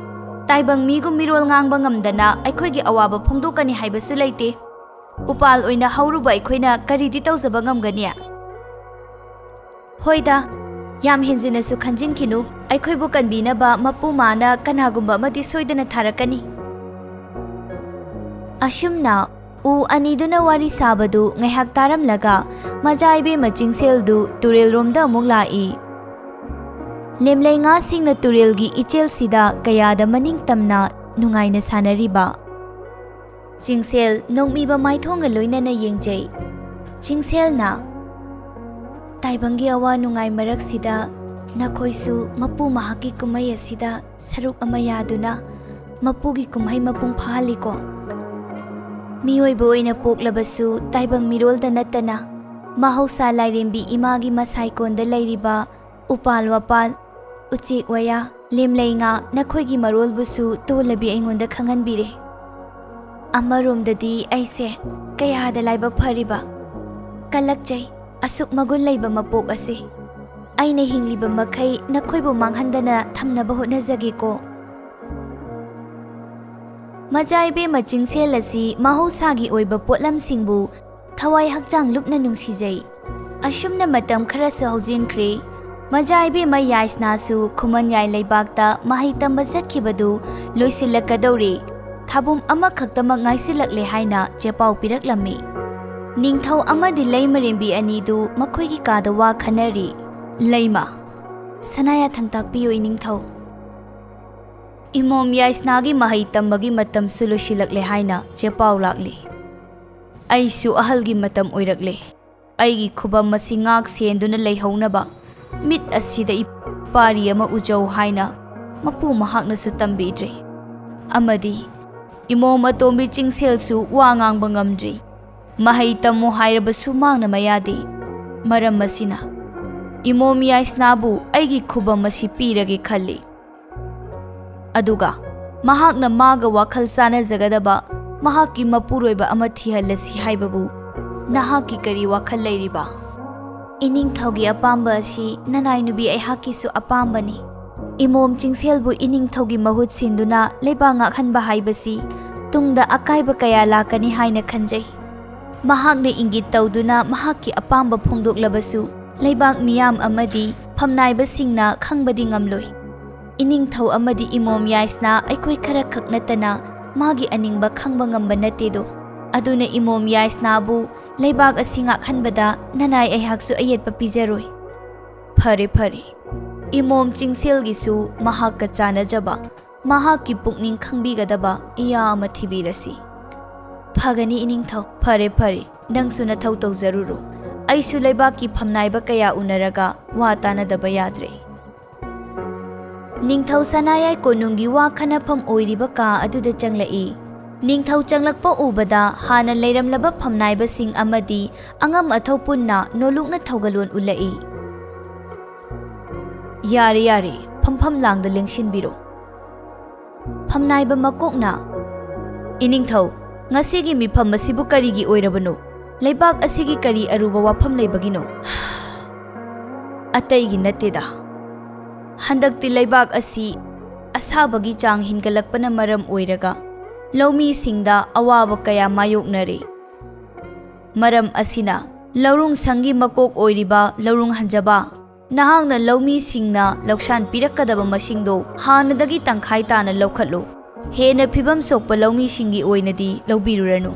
ꯇꯥꯏꯕꯪ ꯃꯤꯒꯨꯝ ꯃꯤꯔꯣꯜ ꯉꯥꯡꯕ ꯉꯝꯗꯅ ꯑꯩꯈꯣꯏꯒꯤ ꯑꯋꯥꯕ ꯐꯣꯡꯗꯣꯛꯀꯅꯤ ꯍꯥꯏꯕꯁꯨ ꯂꯩꯇꯦ꯫ ꯎꯄꯥꯜ ꯑꯣꯏꯅ ꯍꯧꯔꯨꯕ ꯑꯩꯈꯣꯏꯅ ꯀꯔꯤꯗꯤ ꯇꯧꯖꯕ ꯉꯝꯒꯅꯤ?" "ꯍꯣꯏꯗ, ꯌꯥꯝ ꯍꯦꯟꯖꯤꯟꯅꯁꯨ ꯈꯟꯖꯤꯟꯈꯤꯅꯨ꯫ ꯑꯩꯈꯣꯏꯕꯨ ꯀꯟꯕꯤꯅꯕ ꯃꯄꯨ ꯃꯥꯅ ꯀꯅꯥꯒꯨꯝꯕ ꯑꯃꯗꯤ ꯁꯣꯏꯗꯅ ꯊꯥꯔꯛꯀꯅꯤ꯫" ꯑꯁꯨꯝꯅ ꯎ ꯑꯅꯤꯗꯨꯅ ꯋꯥꯔꯤ ꯁꯥꯕꯗꯨ ꯉꯥꯏꯍꯥꯛ ꯇꯥꯔꯝꯂꯒ ꯃꯆꯥ ꯏꯕꯦꯝꯃ ꯆꯤꯡꯁꯦꯜꯗꯨ ꯇꯨꯔꯦꯜꯔꯣꯝꯗ ꯑꯃꯨꯛ ꯂꯥꯛꯏ꯫ ꯂꯦꯝꯂꯩ ꯉꯥꯁꯤꯡꯅ ꯇꯨꯔꯦꯜꯒꯤ ꯏꯆꯦꯜꯁꯤꯗ ꯀꯌꯥꯗ ꯃꯅꯤꯡ ꯇꯝꯅ ꯅꯨꯡꯉꯥꯏꯅ ꯁꯥꯟꯅꯔꯤꯕ꯫ ꯆꯤꯡꯁꯦꯜ ꯅꯣꯡꯃꯤꯕ ꯃꯥꯏꯊꯣꯡꯒ ꯂꯣꯏꯅꯅ ꯌꯦꯡꯖꯩ꯫ ꯆꯤꯡꯁꯦꯜꯅ, "ꯇꯥꯏꯕꯪꯒꯤ ꯑꯋꯥ ꯅꯨꯡꯉꯥꯏ ꯃꯔꯛꯁꯤꯗ ꯅꯈꯣꯏꯁꯨ ꯃꯄꯨ ꯃꯍꯥꯛꯀꯤ ꯀꯨꯝꯍꯩ ꯑꯁꯤꯗ ꯁꯔꯨꯛ ꯑꯃ ꯌꯥꯗꯨꯅ ꯃꯄꯨꯒꯤ ꯀꯨꯝꯍꯩ ꯃꯄꯨꯡ ꯐꯥꯍꯜꯂꯤꯀꯣ꯫ ꯃꯤꯑꯣꯏꯕ ꯑꯣꯏꯅ ꯄꯣꯛꯂꯕꯁꯨ ꯇꯥꯏꯕꯪ ꯃꯤꯔꯣꯜꯗ ꯅꯠꯇꯅ ꯃꯍꯧꯁꯥ ꯂꯥꯏꯔꯦꯝꯕꯤ ꯏꯃꯥꯒꯤ ꯃꯁꯥꯏꯀꯣꯟꯗ ꯂꯩꯔꯤꯕ ꯎꯄꯥꯜ ꯋꯥꯄꯥꯜ, ꯎꯆꯦꯛ ꯋꯥꯌꯥ, ꯂꯦꯝꯂꯩ ꯉꯥ, ꯅꯈꯣꯏꯒꯤ ꯃꯔꯣꯜꯕꯨꯁꯨ ꯇꯣꯜꯂꯕꯤ ꯑꯩꯉꯣꯟꯗ ꯈꯪꯍꯟꯕꯤꯔꯦ꯫ ꯑꯃꯔꯣꯝꯗꯗꯤ ꯑꯩꯁꯦ ꯀꯌꯥꯗ ꯂꯥꯏꯕꯛ ꯐꯔꯤꯕ꯫ ꯀꯜꯂꯛꯆꯩ, ꯑꯁꯨꯛ ꯃꯒꯨꯟ ꯂꯩꯕ ꯃꯄꯣꯛ ꯑꯁꯤ꯫ ꯑꯩꯅ ꯍꯤꯡꯂꯤꯕ ꯃꯈꯩ ꯅꯈꯣꯏꯕꯨ ꯃꯥꯡꯍꯟꯗꯅ ꯊꯝꯅꯕ ꯍꯣꯠꯅꯖꯒꯦꯀꯣ꯫" ꯃꯆꯥ ꯏꯕꯦꯝꯃ ꯆꯤꯡꯁꯦꯜ ꯑꯁꯤ ꯃꯍꯧꯁꯥꯒꯤ ꯑꯣꯏꯕ ꯄꯣꯠꯂꯝꯁꯤꯡꯕꯨ ꯊꯋꯥꯏ ꯍꯛꯆꯥꯡ ꯂꯨꯞꯅ ꯅꯨꯡꯁꯤꯖꯩ꯫ ꯑꯁꯨꯝꯅ ꯃꯇꯝ ꯈꯔꯁꯨ ꯍꯧꯖꯤꯟꯈ꯭ꯔꯦ꯫ ꯃꯖꯥ ꯏꯕꯦꯝꯃ ꯌꯥꯏꯁꯅꯥꯁꯨ ꯈꯨꯃꯟꯌꯥꯏ ꯂꯩꯕꯥꯛꯇ ꯃꯍꯩ ꯇꯝꯕ ꯆꯠꯈꯤꯕꯗꯨ ꯂꯣꯏꯁꯤꯜꯂꯛꯀꯗꯧꯔꯦ꯫ ꯊꯥꯕꯨꯝ ꯑꯃꯈꯛꯇꯃꯛ ꯉꯥꯏꯁꯤꯜꯂꯛꯂꯦ ꯍꯥꯏꯅ ꯆꯦꯄꯥꯎ ꯄꯤꯔꯛꯂꯝꯃꯤ꯫ ꯅꯤꯡꯊꯧ ꯑꯃꯗꯤ ꯂꯩꯃꯔꯦꯝꯕꯤ ꯑꯅꯤꯗꯨ ꯃꯈꯣꯏꯒꯤ ꯀꯥꯗ ꯋꯥ ꯈꯟꯅꯔꯤ꯫ ꯂꯩꯃ, ꯁꯅꯥꯌꯥꯊꯪ ꯇꯥꯛꯄꯤꯌꯨ ꯏꯅꯤꯡꯊꯧ꯫ ꯏꯃꯣꯝ ꯌꯥꯏꯁꯅꯥꯒꯤ ꯃꯍꯩ ꯇꯝꯕꯒꯤ ꯃꯇꯝꯁꯨ ꯂꯣꯏꯁꯤꯜꯂꯛꯂꯦ ꯍꯥꯏꯅ ꯆꯦꯄꯥꯎ ꯂꯥꯛꯂꯤ꯫ ꯑꯩꯁꯨ ꯑꯍꯜꯒꯤ ꯃꯇꯝ ꯑꯣꯏꯔꯛꯂꯦ꯫ ꯑꯩꯒꯤ ꯈꯨꯕꯝ ꯑꯁꯤ ꯉꯥꯛ ꯁꯦꯟꯗꯨꯅ ꯂꯩꯍꯧꯅꯕ ꯃꯤꯠ ꯑꯁꯤꯗ ꯏꯄꯥꯔꯤ ꯑꯃ ꯎꯖꯧ ꯍꯥꯏꯅ ꯃꯄꯨ ꯃꯍꯥꯛꯅꯁꯨ ꯇꯝꯕꯤꯗ꯭ꯔꯦ꯫ ꯑꯃꯗꯤ ꯏꯃꯣꯝ ꯑꯇꯣꯝꯕꯤ ꯆꯤꯡꯁꯦꯜꯁꯨ ꯋꯥ ꯉꯥꯡꯕ ꯉꯝꯗ꯭ꯔꯤ꯫ ꯃꯍꯩ ꯇꯝꯃꯨ ꯍꯥꯏꯔꯕꯁꯨ ꯃꯥꯡꯅ ꯃꯌꯥꯗꯦ꯫ ꯃꯔꯝ ꯑꯁꯤꯅ ꯏꯃꯣꯝ ꯌꯥꯏꯁꯅꯥꯕꯨ ꯑꯩꯒꯤ ꯈꯨꯕꯝ ꯑꯁꯤ ꯄꯤꯔꯒꯦ ꯈꯜꯂꯤ꯫ ꯑꯗꯨꯒ ꯃꯍꯥꯛꯅ ꯃꯥꯒ ꯋꯥꯈꯜ ꯆꯥꯟꯅꯖꯒꯗꯕ ꯃꯍꯥꯛꯀꯤ ꯃꯄꯨꯔꯣꯏꯕ ꯑꯃ ꯊꯤꯍꯜꯂꯁꯤ ꯍꯥꯏꯕꯕꯨ ꯅꯍꯥꯛꯀꯤ ꯀꯔꯤ ꯋꯥꯈꯜ ꯂꯩꯔꯤꯕ? ꯏꯅꯤꯡꯊꯧꯒꯤ ꯑꯄꯥꯝꯕ ꯑꯁꯤ ꯅꯅꯥꯏ ꯅꯨꯄꯤ ꯑꯩꯍꯥꯛꯀꯤꯁꯨ ꯑꯄꯥꯝꯕꯅꯤ꯫ ꯏꯃꯣꯝ ꯆꯤꯡꯁꯦꯜꯕꯨ ꯏꯅꯤꯡꯊꯧꯒꯤ ꯃꯍꯨꯠ ꯁꯤꯟꯗꯨꯅ ꯂꯩꯕꯥꯛ ꯉꯥꯛꯍꯟꯕ ꯍꯥꯏꯕꯁꯤ ꯇꯨꯡꯗ ꯑꯀꯥꯏꯕ ꯀꯌꯥ ꯂꯥꯛꯀꯅꯤ ꯍꯥꯏꯅ ꯈꯟꯖꯩ꯫ ꯃꯍꯥꯛꯅ ꯏꯪꯒꯤꯠ ꯇꯧꯗꯨꯅ ꯃꯍꯥꯛꯀꯤ ꯑꯄꯥꯝꯕ ꯐꯣꯡꯗꯣꯛꯂꯕꯁꯨ ꯂꯩꯕꯥꯛ ꯃꯤꯌꯥꯝ ꯑꯃꯗꯤ ꯐꯝꯅꯥꯏꯕꯁꯤꯡꯅ ꯈꯪꯕꯗꯤ ꯉꯝꯂꯣꯏ꯫ ꯏꯅꯤꯡꯊꯧ ꯑꯃꯗꯤ ꯏꯃꯣꯝ ꯌꯥꯏꯁꯅꯥ ꯑꯩꯈꯣꯏ ꯈꯔꯈꯛ ꯅꯠꯇꯅ ꯃꯥꯒꯤ ꯑꯅꯤꯡꯕ ꯈꯪꯕ ꯉꯝꯕ ꯅꯠꯇꯦꯗꯣ꯫ ꯑꯗꯨꯅ ꯏꯃꯣꯝ ꯌꯥꯏꯁꯅꯥꯕꯨ ꯂꯩꯕꯥꯛ ꯑꯁꯤ ꯉꯥꯛꯍꯟꯕꯗ ꯅꯅꯥꯏ ꯑꯩꯍꯥꯛꯁꯨ ꯑꯌꯦꯠꯄ ꯄꯤꯖꯔꯣꯏ꯫ ꯐꯔꯦ ꯐꯔꯦ, ꯏꯃꯣꯝ ꯆꯤꯡꯁꯦꯜꯒꯤꯁꯨ ꯃꯍꯥꯛꯀ ꯆꯥꯟꯅꯖꯕ, ꯃꯍꯥꯛꯀꯤ ꯄꯨꯛꯅꯤꯡ ꯈꯪꯕꯤꯒꯗꯕ ꯏꯌꯥ ꯑꯃ ꯊꯤꯕꯤꯔꯁꯤ꯫ ꯐꯒꯅꯤ ꯏꯅꯤꯡꯊꯧ꯫ ꯐꯔꯦ ꯐꯔꯦ, ꯅꯪꯁꯨ ꯅꯊꯧ ꯇꯧꯖꯔꯨꯔꯣ꯫ ꯑꯩꯁꯨ ꯂꯩꯕꯥꯛꯀꯤ ꯐꯝꯅꯥꯏꯕ ꯀꯌꯥ ꯎꯅꯔꯒ ꯋꯥ ꯇꯥꯅꯗꯕ ꯌꯥꯗ꯭ꯔꯦ꯫ ꯅꯤꯡꯊꯧ ꯁꯅꯥꯌꯥꯏ ꯀꯣꯅꯨꯡꯒꯤ ꯋꯥ ꯈꯟꯅꯐꯝ ꯑꯣꯏꯔꯤꯕ ꯀꯥ ꯑꯗꯨꯗ ꯆꯪꯂꯛꯏ꯫ ꯅꯤꯡꯊꯧ ꯆꯪꯂꯛꯄ ꯎꯕꯗ ꯍꯥꯟꯅ ꯂꯩꯔꯝꯂꯕ ꯐꯝꯅꯥꯏꯕꯁꯤꯡ ꯑꯃꯗꯤ ꯑꯉꯝ ꯑꯊꯧ ꯄꯨꯟꯅ ꯅꯣꯂꯨꯛꯅ ꯊꯧꯒꯜꯂꯣꯟ ꯎꯠꯂꯛꯏ꯫ ꯌꯥꯔꯦ ꯌꯥꯔꯦ, ꯐꯝꯐꯝ ꯂꯥꯡꯗ ꯂꯦꯡꯁꯤꯟꯕꯤꯔꯣ꯫ ꯐꯝꯅꯥꯏꯕ ꯃꯀꯣꯛꯅ, "ꯏꯅꯤꯡꯊꯧ, ꯉꯁꯤꯒꯤ ꯃꯤꯐꯝ ꯑꯁꯤꯕꯨ ꯀꯔꯤꯒꯤ ꯑꯣꯏꯔꯕꯅꯣ? ꯂꯩꯕꯥꯛ ꯑꯁꯤꯒꯤ ꯀꯔꯤ ꯑꯔꯨꯕ ꯋꯥꯐꯝ ꯂꯩꯕꯒꯤꯅꯣ?" "ꯑꯇꯩꯒꯤ ꯅꯠꯇꯦꯗ꯫ ꯍꯟꯗꯛꯇꯤ ꯂꯩꯕꯥꯛ ꯑꯁꯤ ꯑꯁꯥꯕꯒꯤ ꯆꯥꯡ ꯍꯦꯟꯒꯠꯂꯛꯄꯅ ꯃꯔꯝ ꯑꯣꯏꯔꯒ ꯂꯧꯃꯤꯁꯤꯡꯗ ꯑꯋꯥꯕ ꯀꯌꯥ ꯃꯥꯌꯣꯛꯅꯔꯦ꯫ ꯃꯔꯝ ꯑꯁꯤꯅ ꯂꯧꯔꯨꯡ ꯁꯪꯒꯤ ꯃꯀꯣꯛ ꯑꯣꯏꯔꯤꯕ ꯂꯧꯔꯨꯡ ꯍꯟꯖꯕ, ꯅꯍꯥꯛꯅ ꯂꯧꯃꯤꯁꯤꯡꯅ ꯂꯧꯁꯥꯟ ꯄꯤꯔꯛꯀꯗꯕ ꯃꯁꯤꯡꯗꯣ ꯍꯥꯟꯅꯗꯒꯤ ꯇꯪꯈꯥꯏ ꯇꯥꯅ ꯂꯧꯈꯠꯂꯨ꯫ ꯍꯦꯟꯅ ꯐꯤꯕꯝ ꯁꯣꯛꯄ ꯂꯧꯃꯤꯁꯤꯡꯒꯤ ꯑꯣꯏꯅꯗꯤ ꯂꯧꯕꯤꯔꯨꯔꯅꯨ꯫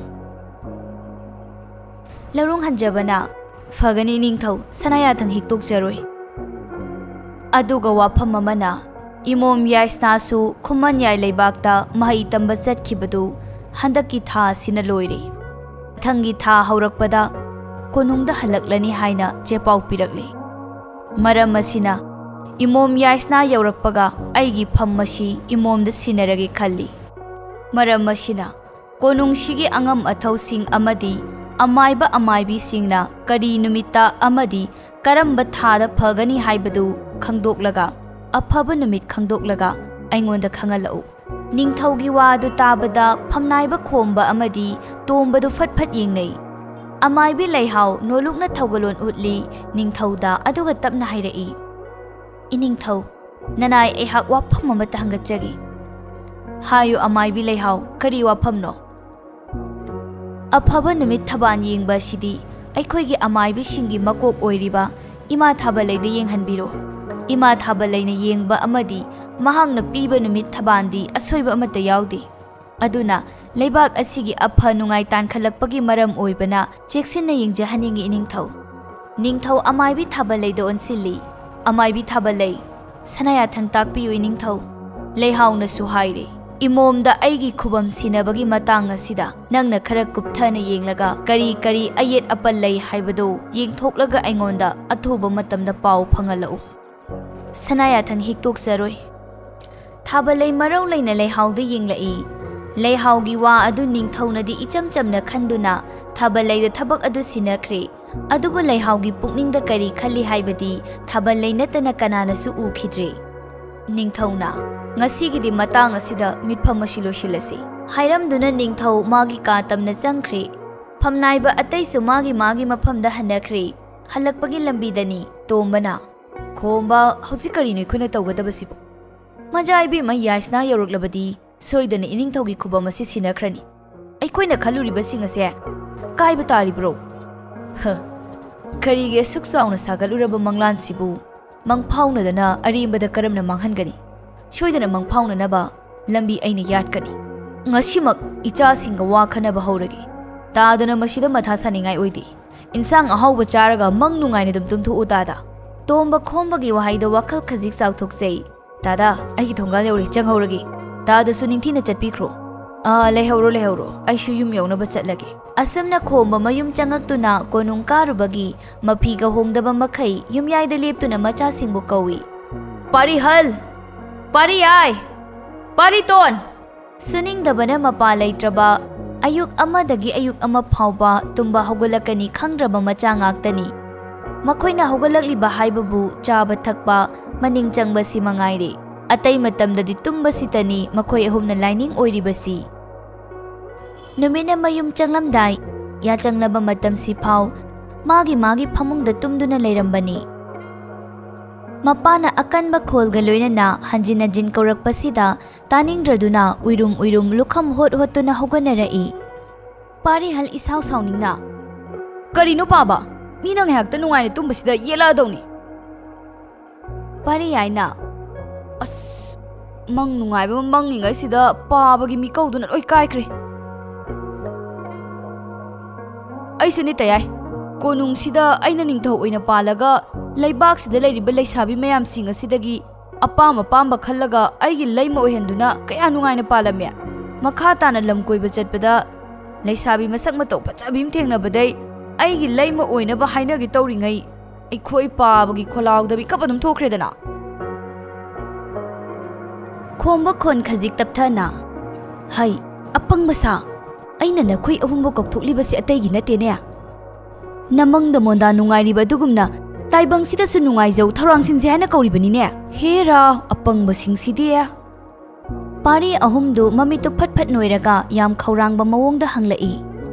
ꯂꯧꯔꯨꯡ ꯍꯟꯖꯕꯅ, "ꯐꯒꯅꯤ ꯏꯅꯤꯡꯊꯧ, ꯁꯅꯥꯌꯥꯊꯪ ꯍꯤꯛꯇꯣꯛꯆꯔꯣꯏ"꯫ ꯑꯗꯨꯒ ꯋꯥꯐꯝ ꯑꯃꯅ, ꯏꯃꯣꯝ ꯌꯥꯏꯁꯅꯥꯁꯨ ꯈꯨꯃꯟ ꯌꯥꯏ ꯂꯩꯕꯥꯛꯇ ꯃꯍꯩ ꯇꯝꯕ ꯆꯠꯈꯤꯕꯗꯨ ꯍꯟꯗꯛꯀꯤ ꯊꯥ ꯑꯁꯤꯅ ꯂꯣꯏꯔꯦ꯫ ꯃꯊꯪꯒꯤ ꯊꯥ ꯍꯧꯔꯛꯄꯗ ꯀꯣꯅꯨꯡꯗ ꯍꯜꯂꯛꯂꯅꯤ ꯍꯥꯏꯅ ꯆꯦꯄꯥꯎ ꯄꯤꯔꯛꯂꯦ꯫ ꯃꯔꯝ ꯑꯁꯤꯅ, ꯏꯃꯣꯝ ꯌꯥꯏꯁꯅꯥ ꯌꯧꯔꯛꯄꯒ ꯑꯩꯒꯤ ꯐꯝ ꯑꯁꯤ ꯏꯃꯣꯝꯗ ꯁꯤꯟꯅꯔꯒꯦ ꯈꯜꯂꯤ꯫ ꯃꯔꯝ ꯑꯁꯤꯅ, ꯀꯣꯅꯨꯡꯁꯤꯒꯤ ꯑꯉꯝ ꯑꯊꯧꯁꯤꯡ ꯑꯃꯗꯤ ꯑꯃꯥꯏꯕ ꯑꯃꯥꯏꯕꯤꯁꯤꯡꯅ ꯀꯔꯤ ꯅꯨꯃꯤꯠꯇ ꯑꯃꯗꯤ ꯀꯔꯝꯕ ꯊꯥꯗ ꯐꯒꯅꯤ ꯍꯥꯏꯕꯗꯨ ꯈꯪꯗꯣꯛꯂꯒ, ꯑꯐꯕ ꯅꯨꯃꯤꯠ ꯈꯪꯗꯣꯛꯂꯒ ꯑꯩꯉꯣꯟꯗ ꯈꯪꯍꯜꯂꯛꯎ꯫ ꯅꯤꯡꯊꯧꯒꯤ ꯋꯥ ꯑꯗꯨ ꯇꯥꯕꯗ ꯐꯝꯅꯥꯏꯕ ꯈꯣꯝꯕ ꯑꯃꯗꯤ ꯇꯣꯝꯕꯗꯨ ꯐꯠ ꯐꯠ ꯌꯦꯡꯅꯩ꯫ ꯑꯃꯥꯏꯕꯤ ꯂꯩꯍꯥꯎ ꯅꯣꯂꯨꯛꯅ ꯊꯧꯒꯜꯂꯣꯟ ꯎꯠꯂꯤ ꯅꯤꯡꯊꯧꯗ, ꯑꯗꯨꯒ ꯇꯞꯅ ꯍꯥꯏꯔꯛꯏ, "ꯏꯅꯤꯡꯊꯧ, ꯅꯅꯥꯏ ꯑꯩꯍꯥꯛ ꯋꯥꯐꯝ ꯑꯃꯠꯇ ꯍꯪꯒꯠꯆꯒꯦ"꯫ "ꯍꯥꯏꯌꯨ ꯑꯃꯥꯏꯕꯤ ꯂꯩꯍꯥꯎ, ꯀꯔꯤ ꯋꯥꯐꯝꯅꯣ?" "ꯑꯐꯕ ꯅꯨꯃꯤꯠ ꯊꯕꯥꯟ ꯌꯦꯡꯕ ꯑꯁꯤꯗꯤ ꯑꯩꯈꯣꯏꯒꯤ ꯑꯃꯥꯏꯕꯤꯁꯤꯡꯒꯤ ꯃꯀꯣꯛ ꯑꯣꯏꯔꯤꯕ ꯏꯃꯥ ꯊꯥꯕꯂꯩꯗ ꯌꯦꯡꯍꯟꯕꯤꯔꯣ꯫ ꯏꯃꯥ ꯊꯥꯕꯂꯩꯅ ꯌꯦꯡꯕ ꯑꯃꯗꯤ ꯃꯍꯥꯛꯅ ꯄꯤꯕ ꯅꯨꯃꯤꯠ ꯊꯕꯥꯟꯗꯤ ꯑꯁꯣꯏꯕ ꯑꯃꯠꯇ ꯌꯥꯎꯗꯦ꯫ ꯑꯗꯨꯅ ꯂꯩꯕꯥꯛ ꯑꯁꯤꯒꯤ ꯑꯐ ꯅꯨꯡꯉꯥꯏ ꯇꯥꯟꯈꯠꯂꯛꯄꯒꯤ ꯃꯔꯝ ꯑꯣꯏꯕꯅ ꯆꯦꯛꯁꯤꯟꯅ ꯌꯦꯡꯖꯍꯟꯅꯤꯡꯏ ꯏꯅꯤꯡꯊꯧ"꯫ ꯅꯤꯡꯊꯧ ꯑꯃꯥꯏꯕꯤ ꯊꯥꯕꯂꯩꯗ ꯑꯣꯟꯁꯤꯜꯂꯤ꯫ "ꯑꯃꯥꯏꯕꯤ ꯊꯥꯕꯂꯩ, ꯁꯅꯥꯌꯥꯊꯪ ꯇꯥꯛꯄꯤꯌꯨ ꯏꯅꯤꯡꯊꯧ"꯫ ꯂꯩꯍꯥꯎꯅꯁꯨ ꯍꯥꯏꯔꯦ, "ꯏꯃꯣꯝꯗ ꯑꯩꯒꯤ ꯈꯨꯕꯝ ꯁꯤꯟꯅꯕꯒꯤ ꯃꯇꯥꯡ ꯑꯁꯤꯗ ꯅꯪꯅ ꯈꯔ ꯀꯨꯞꯊꯅ ꯌꯦꯡꯂꯒ ꯀꯔꯤ ꯀꯔꯤ ꯑꯌꯦꯠ ꯑꯄꯟ ꯂꯩ ꯍꯥꯏꯕꯗꯨ ꯌꯦꯡꯊꯣꯛꯂꯒ ꯑꯩꯉꯣꯟꯗ ꯑꯊꯨꯕ ꯃꯇꯝꯗ ꯄꯥꯎ ꯐꯪꯍꯜꯂꯛꯎ"꯫ ꯁꯅꯥꯌꯥꯊꯪ ꯍꯤꯛꯇꯣꯛꯆꯔꯣꯏ꯫ ꯊꯥꯕꯂꯩ ꯃꯔꯧ ꯂꯩꯅ ꯂꯩꯍꯥꯎꯗ ꯌꯦꯡꯂꯛꯏ꯫ ꯂꯩꯍꯥꯎꯒꯤ ꯋꯥ ꯑꯗꯨ ꯅꯤꯡꯊꯧꯅꯗꯤ ꯏꯆꯝ ꯆꯝꯅ ꯈꯟꯗꯨꯅ ꯊꯥꯕꯂꯩꯗ ꯊꯕꯛ ꯑꯗꯨ ꯁꯤꯟꯅꯈ꯭ꯔꯦ꯫ ꯑꯗꯨꯕꯨ ꯂꯩꯍꯥꯎꯒꯤ ꯄꯨꯛꯅꯤꯡꯗ ꯀꯔꯤ ꯈꯜꯂꯤ ꯍꯥꯏꯕꯗꯤ ꯊꯥꯕꯂꯩ ꯅꯠꯇꯅ ꯀꯅꯥꯅꯁꯨ ꯎꯈꯤꯗ꯭ꯔꯦ꯫ ꯅꯤꯡꯊꯧꯅ, "ꯉꯁꯤꯒꯤꯗꯤ ꯃꯇꯥꯡ ꯑꯁꯤꯗ ꯃꯤꯠꯐꯝ ꯑꯁꯤ ꯂꯣꯏꯁꯤꯜꯂꯁꯤ"꯫ ꯍꯥꯏꯔꯝꯗꯨꯅ ꯅꯤꯡꯊꯧ ꯃꯥꯒꯤ ꯀꯥ ꯇꯝꯅ ꯆꯪꯈ꯭ꯔꯦ꯫ ꯐꯝꯅꯥꯏꯕ ꯑꯇꯩꯁꯨ ꯃꯥꯒꯤ ꯃꯥꯒꯤ ꯃꯐꯝꯗ ꯍꯟꯅꯈ꯭ꯔꯦ꯫ ꯍꯜꯂꯛꯄꯒꯤ ꯂꯝꯕꯤꯗꯅꯤ ꯇꯣꯝꯕꯅ, "ꯈꯣꯝꯕ, ꯍꯧꯖꯤꯛ ꯀꯔꯤꯅꯣ ꯑꯩꯈꯣꯏꯅ ꯇꯧꯒꯗꯕꯁꯤꯕꯨ? ꯃꯖꯥ ꯏꯕꯦꯝꯃ ꯌꯥꯏꯁꯅꯥ ꯌꯧꯔꯛꯂꯕꯗꯤ ꯁꯣꯏꯗꯅ ꯏꯅꯤꯡꯊꯧꯒꯤ ꯈꯨꯕꯝ ꯑꯁꯤ ꯁꯤꯟꯅꯈ꯭ꯔꯅꯤ꯫ ꯑꯩꯈꯣꯏꯅ ꯈꯜꯂꯨꯔꯤꯕꯁꯤꯡ ꯑꯁꯦ ꯀꯥꯏꯕ ꯇꯥꯔꯤꯕ꯭ꯔꯣ?" ꯍ, ꯀꯔꯤꯒꯤ ꯑꯁꯨꯛ ꯆꯥꯎꯅ ꯁꯥꯒꯠꯂꯨꯔꯕ ꯃꯪꯂꯥꯟꯁꯤꯕꯨ ꯃꯪꯐꯥꯎꯅꯗꯅ ꯑꯔꯦꯝꯕꯗ ꯀꯔꯝꯅ ꯃꯥꯡꯍꯟꯒꯅꯤ? ꯁꯣꯏꯗꯅ ꯃꯪꯐꯥꯎꯅꯅꯕ ꯂꯝꯕꯤ ꯑꯩꯅ ꯌꯥꯠꯀꯅꯤ꯫ ꯉꯁꯤꯃꯛ ꯏꯆꯥꯁꯤꯡꯒ ꯋꯥ ꯈꯟꯅꯕ ꯍꯧꯔꯒꯦ꯫ ꯇꯥꯗꯅ ꯃꯁꯤꯗ ꯃꯊꯥ ꯁꯥꯅꯤꯡꯉꯥꯏ ꯑꯣꯏꯗꯦ꯫ ꯏꯟꯁꯥꯡ ꯑꯍꯥꯎꯕ ꯆꯥꯔꯒ ꯃꯪ ꯅꯨꯡꯉꯥꯏꯅ ꯑꯗꯨꯝ ꯇꯨꯝꯊꯣꯛꯎ ꯇꯥꯗ꯫ ꯇꯣꯝꯕ ꯈꯣꯝꯕꯒꯤ ꯋꯥꯍꯩꯗ ꯋꯥꯈꯜ ꯈꯖꯤꯛ ꯆꯥꯎꯊꯣꯛꯆꯩ꯫ "ꯇꯥꯗ, ꯑꯩꯒꯤ ꯊꯣꯡꯒꯥꯜ ꯌꯧꯔꯦ, ꯆꯪꯍꯧꯔꯒꯦ꯫ ꯇꯥꯗꯁꯨ ꯅꯤꯡꯊꯤꯅ ꯆꯠꯄꯤꯈ꯭ꯔꯣ꯫" "ꯑꯥ, ꯂꯩꯍꯧꯔꯣ, ꯂꯩꯍꯧꯔꯣ, ꯑꯩꯁꯨ ꯌꯨꯝ ꯌꯧꯅꯕ ꯆꯠꯂꯒꯦ꯫" ꯑꯁꯨꯝꯅ ꯈꯣꯝꯕ ꯃꯌꯨꯝ ꯆꯪꯉꯛꯇꯨꯅ ꯀꯣꯅꯨꯡ ꯀꯥꯔꯨꯕꯒꯤ ꯃꯐꯤꯒ ꯍꯣꯡꯗꯕ ꯃꯈꯩ ꯌꯨꯝꯌꯥꯏꯗ ꯂꯦꯞꯇꯨꯅ ꯃꯆꯥꯁꯤꯡꯕꯨ ꯀꯧꯏ꯫ "ꯄꯥꯔꯤꯍꯜ! ꯄꯥꯔꯤꯌꯥꯏ! ꯄꯥꯔꯤꯇꯣꯟ!" ꯁꯨꯅꯤꯡꯗꯕꯅ ꯃꯄꯥ ꯂꯩꯇ꯭ꯔꯕ, ꯑꯌꯨꯛ ꯑꯃꯗꯒꯤ ꯑꯌꯨꯛ ꯑꯃ ꯐꯥꯎꯕ ꯇꯨꯝꯕ ꯍꯧꯒꯠꯂꯛꯀꯅꯤ ꯈꯪꯗ꯭ꯔꯕ ꯃꯆꯥ ꯉꯥꯛꯇꯅꯤ꯫ ꯃꯈꯣꯏꯅ ꯍꯧꯒꯠꯂꯛꯂꯤꯕ ꯍꯥꯏꯕꯕꯨ ꯆꯥꯕ ꯊꯛꯄ, ꯃꯅꯤꯡ ꯆꯪꯕꯁꯤ ꯃꯉꯥꯏꯔꯦ꯫ ꯑꯇꯩ ꯃꯇꯝꯗꯗꯤ ꯇꯨꯝꯕꯁꯤꯇꯅꯤ ꯃꯈꯣꯏ ꯑꯍꯨꯝꯅ ꯂꯥꯏꯅꯤꯡ ꯑꯣꯏꯔꯤꯕꯁꯤ꯫ ꯅꯨꯃꯤꯠꯅ ꯃꯌꯨꯝ ꯆꯪꯂꯝꯗꯥꯏ, ꯌꯥꯆꯪꯂꯕ ꯃꯇꯝꯁꯤ ꯐꯥꯎ ꯃꯥꯒꯤ ꯃꯥꯒꯤ ꯐꯃꯨꯡꯗ ꯇꯨꯝꯗꯨꯅ ꯂꯩꯔꯝꯕꯅꯤ꯫ ꯃꯄꯥꯅ ꯑꯀꯟꯕ ꯈꯣꯜꯒ ꯂꯣꯏꯅꯅ ꯍꯟꯖꯤꯟ ꯍꯟꯖꯤꯟ ꯀꯧꯔꯛꯄꯁꯤꯗ ꯇꯥꯅꯤꯡꯗ꯭ꯔꯗꯨꯅ ꯎꯏꯔꯨꯝ ꯎꯏꯔꯨꯝ ꯂꯨꯈꯝ ꯍꯣꯠ ꯍꯣꯠꯇꯨꯅ ꯍꯧꯒꯠꯅꯔꯛꯏ꯫ ꯄꯥꯔꯤꯍꯜ ꯏꯁꯥꯎ ꯁꯥꯎꯅꯤꯡꯅ, "ꯀꯔꯤꯅꯣ ꯄꯥꯕ? ꯃꯤꯅ ꯉꯥꯏꯍꯥꯛꯇ ꯅꯨꯡꯉꯥꯏꯅ ꯇꯨꯝꯕꯁꯤꯗ ꯌꯦꯠꯂꯛꯑꯗꯧꯅꯤ꯫" ꯄꯥꯔꯤꯌꯥꯏꯅ, "ꯑꯁ, ꯃꯪ ꯅꯨꯡꯉꯥꯏꯕ ꯑꯃ ꯃꯪꯉꯤꯉꯩꯁꯤꯗ ꯄꯥꯕꯒꯤ ꯃꯤꯀꯧꯗꯨꯅ ꯂꯣꯏ ꯀꯥꯏꯈ꯭ꯔꯦ꯫ ꯑꯩꯁꯨꯅꯤ ꯇꯌꯥꯏ, ꯀꯣꯅꯨꯡꯁꯤꯗ ꯑꯩꯅ ꯅꯤꯡꯊꯧ ꯑꯣꯏꯅ ꯄꯥꯜꯂꯒ ꯂꯩꯕꯥꯛꯁꯤꯗ ꯂꯩꯔꯤꯕ ꯂꯩꯁꯥꯕꯤ ꯃꯌꯥꯝꯁꯤꯡ ꯑꯁꯤꯗꯒꯤ ꯑꯄꯥꯝ ꯑꯄꯥꯝꯕ ꯈꯜꯂꯒ ꯑꯩꯒꯤ ꯂꯩꯃ ꯑꯣꯏꯍꯟꯗꯨꯅ ꯀꯌꯥ ꯅꯨꯡꯉꯥꯏꯅ ꯄꯥꯜꯂꯝꯃꯤ꯫ ꯃꯈꯥ ꯇꯥꯅ ꯂꯝ ꯀꯣꯏꯕ ꯆꯠꯄꯗ ꯂꯩꯁꯥꯕꯤ ꯃꯁꯛ ꯃꯇꯧ ꯐꯖꯕꯤ ꯑꯃ ꯊꯦꯡꯅꯕꯗꯩ ꯑꯩꯒꯤ ꯂꯩꯃ ꯑꯣꯏꯅꯕ ꯍꯥꯏꯅꯒꯦ ꯇꯧꯔꯤꯉꯩ ꯑꯩꯈꯣꯏ ꯄꯥꯕꯒꯤ ꯈꯣꯜꯂꯥꯎꯗ ꯃꯤꯀꯞ ꯑꯗꯨꯝ ꯊꯣꯛꯈ꯭ꯔꯦꯗꯅ꯫" ꯈꯣꯝꯕ ꯈꯣꯟ ꯈꯖꯤꯛ ꯇꯞꯊꯅ, "ꯍꯩ, ꯑꯄꯪꯕ ꯁꯥ, ꯑꯩꯅ ꯅꯈꯣꯏ ꯑꯍꯨꯝꯕꯨ ꯀꯧꯊꯣꯛꯂꯤꯕꯁꯤ ꯑꯇꯩꯒꯤ ꯅꯠꯇꯦꯅꯦ꯫ ꯅꯃꯪꯗ ꯃꯣꯟꯗꯥ ꯅꯨꯡꯉꯥꯏꯔꯤꯕ ꯑꯗꯨꯒꯨꯝꯅ ꯇꯥꯏꯕꯪꯁꯤꯗꯁꯨ ꯅꯨꯡꯉꯥꯏꯖꯧ ꯊꯧꯔꯥꯡ ꯁꯤꯟꯁꯦ ꯍꯥꯏꯅ ꯀꯧꯔꯤꯕꯅꯤꯅꯦ꯫ ꯍꯦꯔꯥ, ꯑꯄꯪꯕꯁꯤꯡꯁꯤꯗꯤ!" ꯄꯥꯔꯤ ꯑꯍꯨꯝꯗꯨ ꯃꯃꯤꯠꯇꯨ ꯐꯠ ꯐꯠ ꯅꯣꯏꯔꯒ ꯌꯥꯝ ꯈꯧꯔꯥꯡꯕ ꯃꯑꯣꯡꯗ ꯍꯪꯂꯛꯏ꯫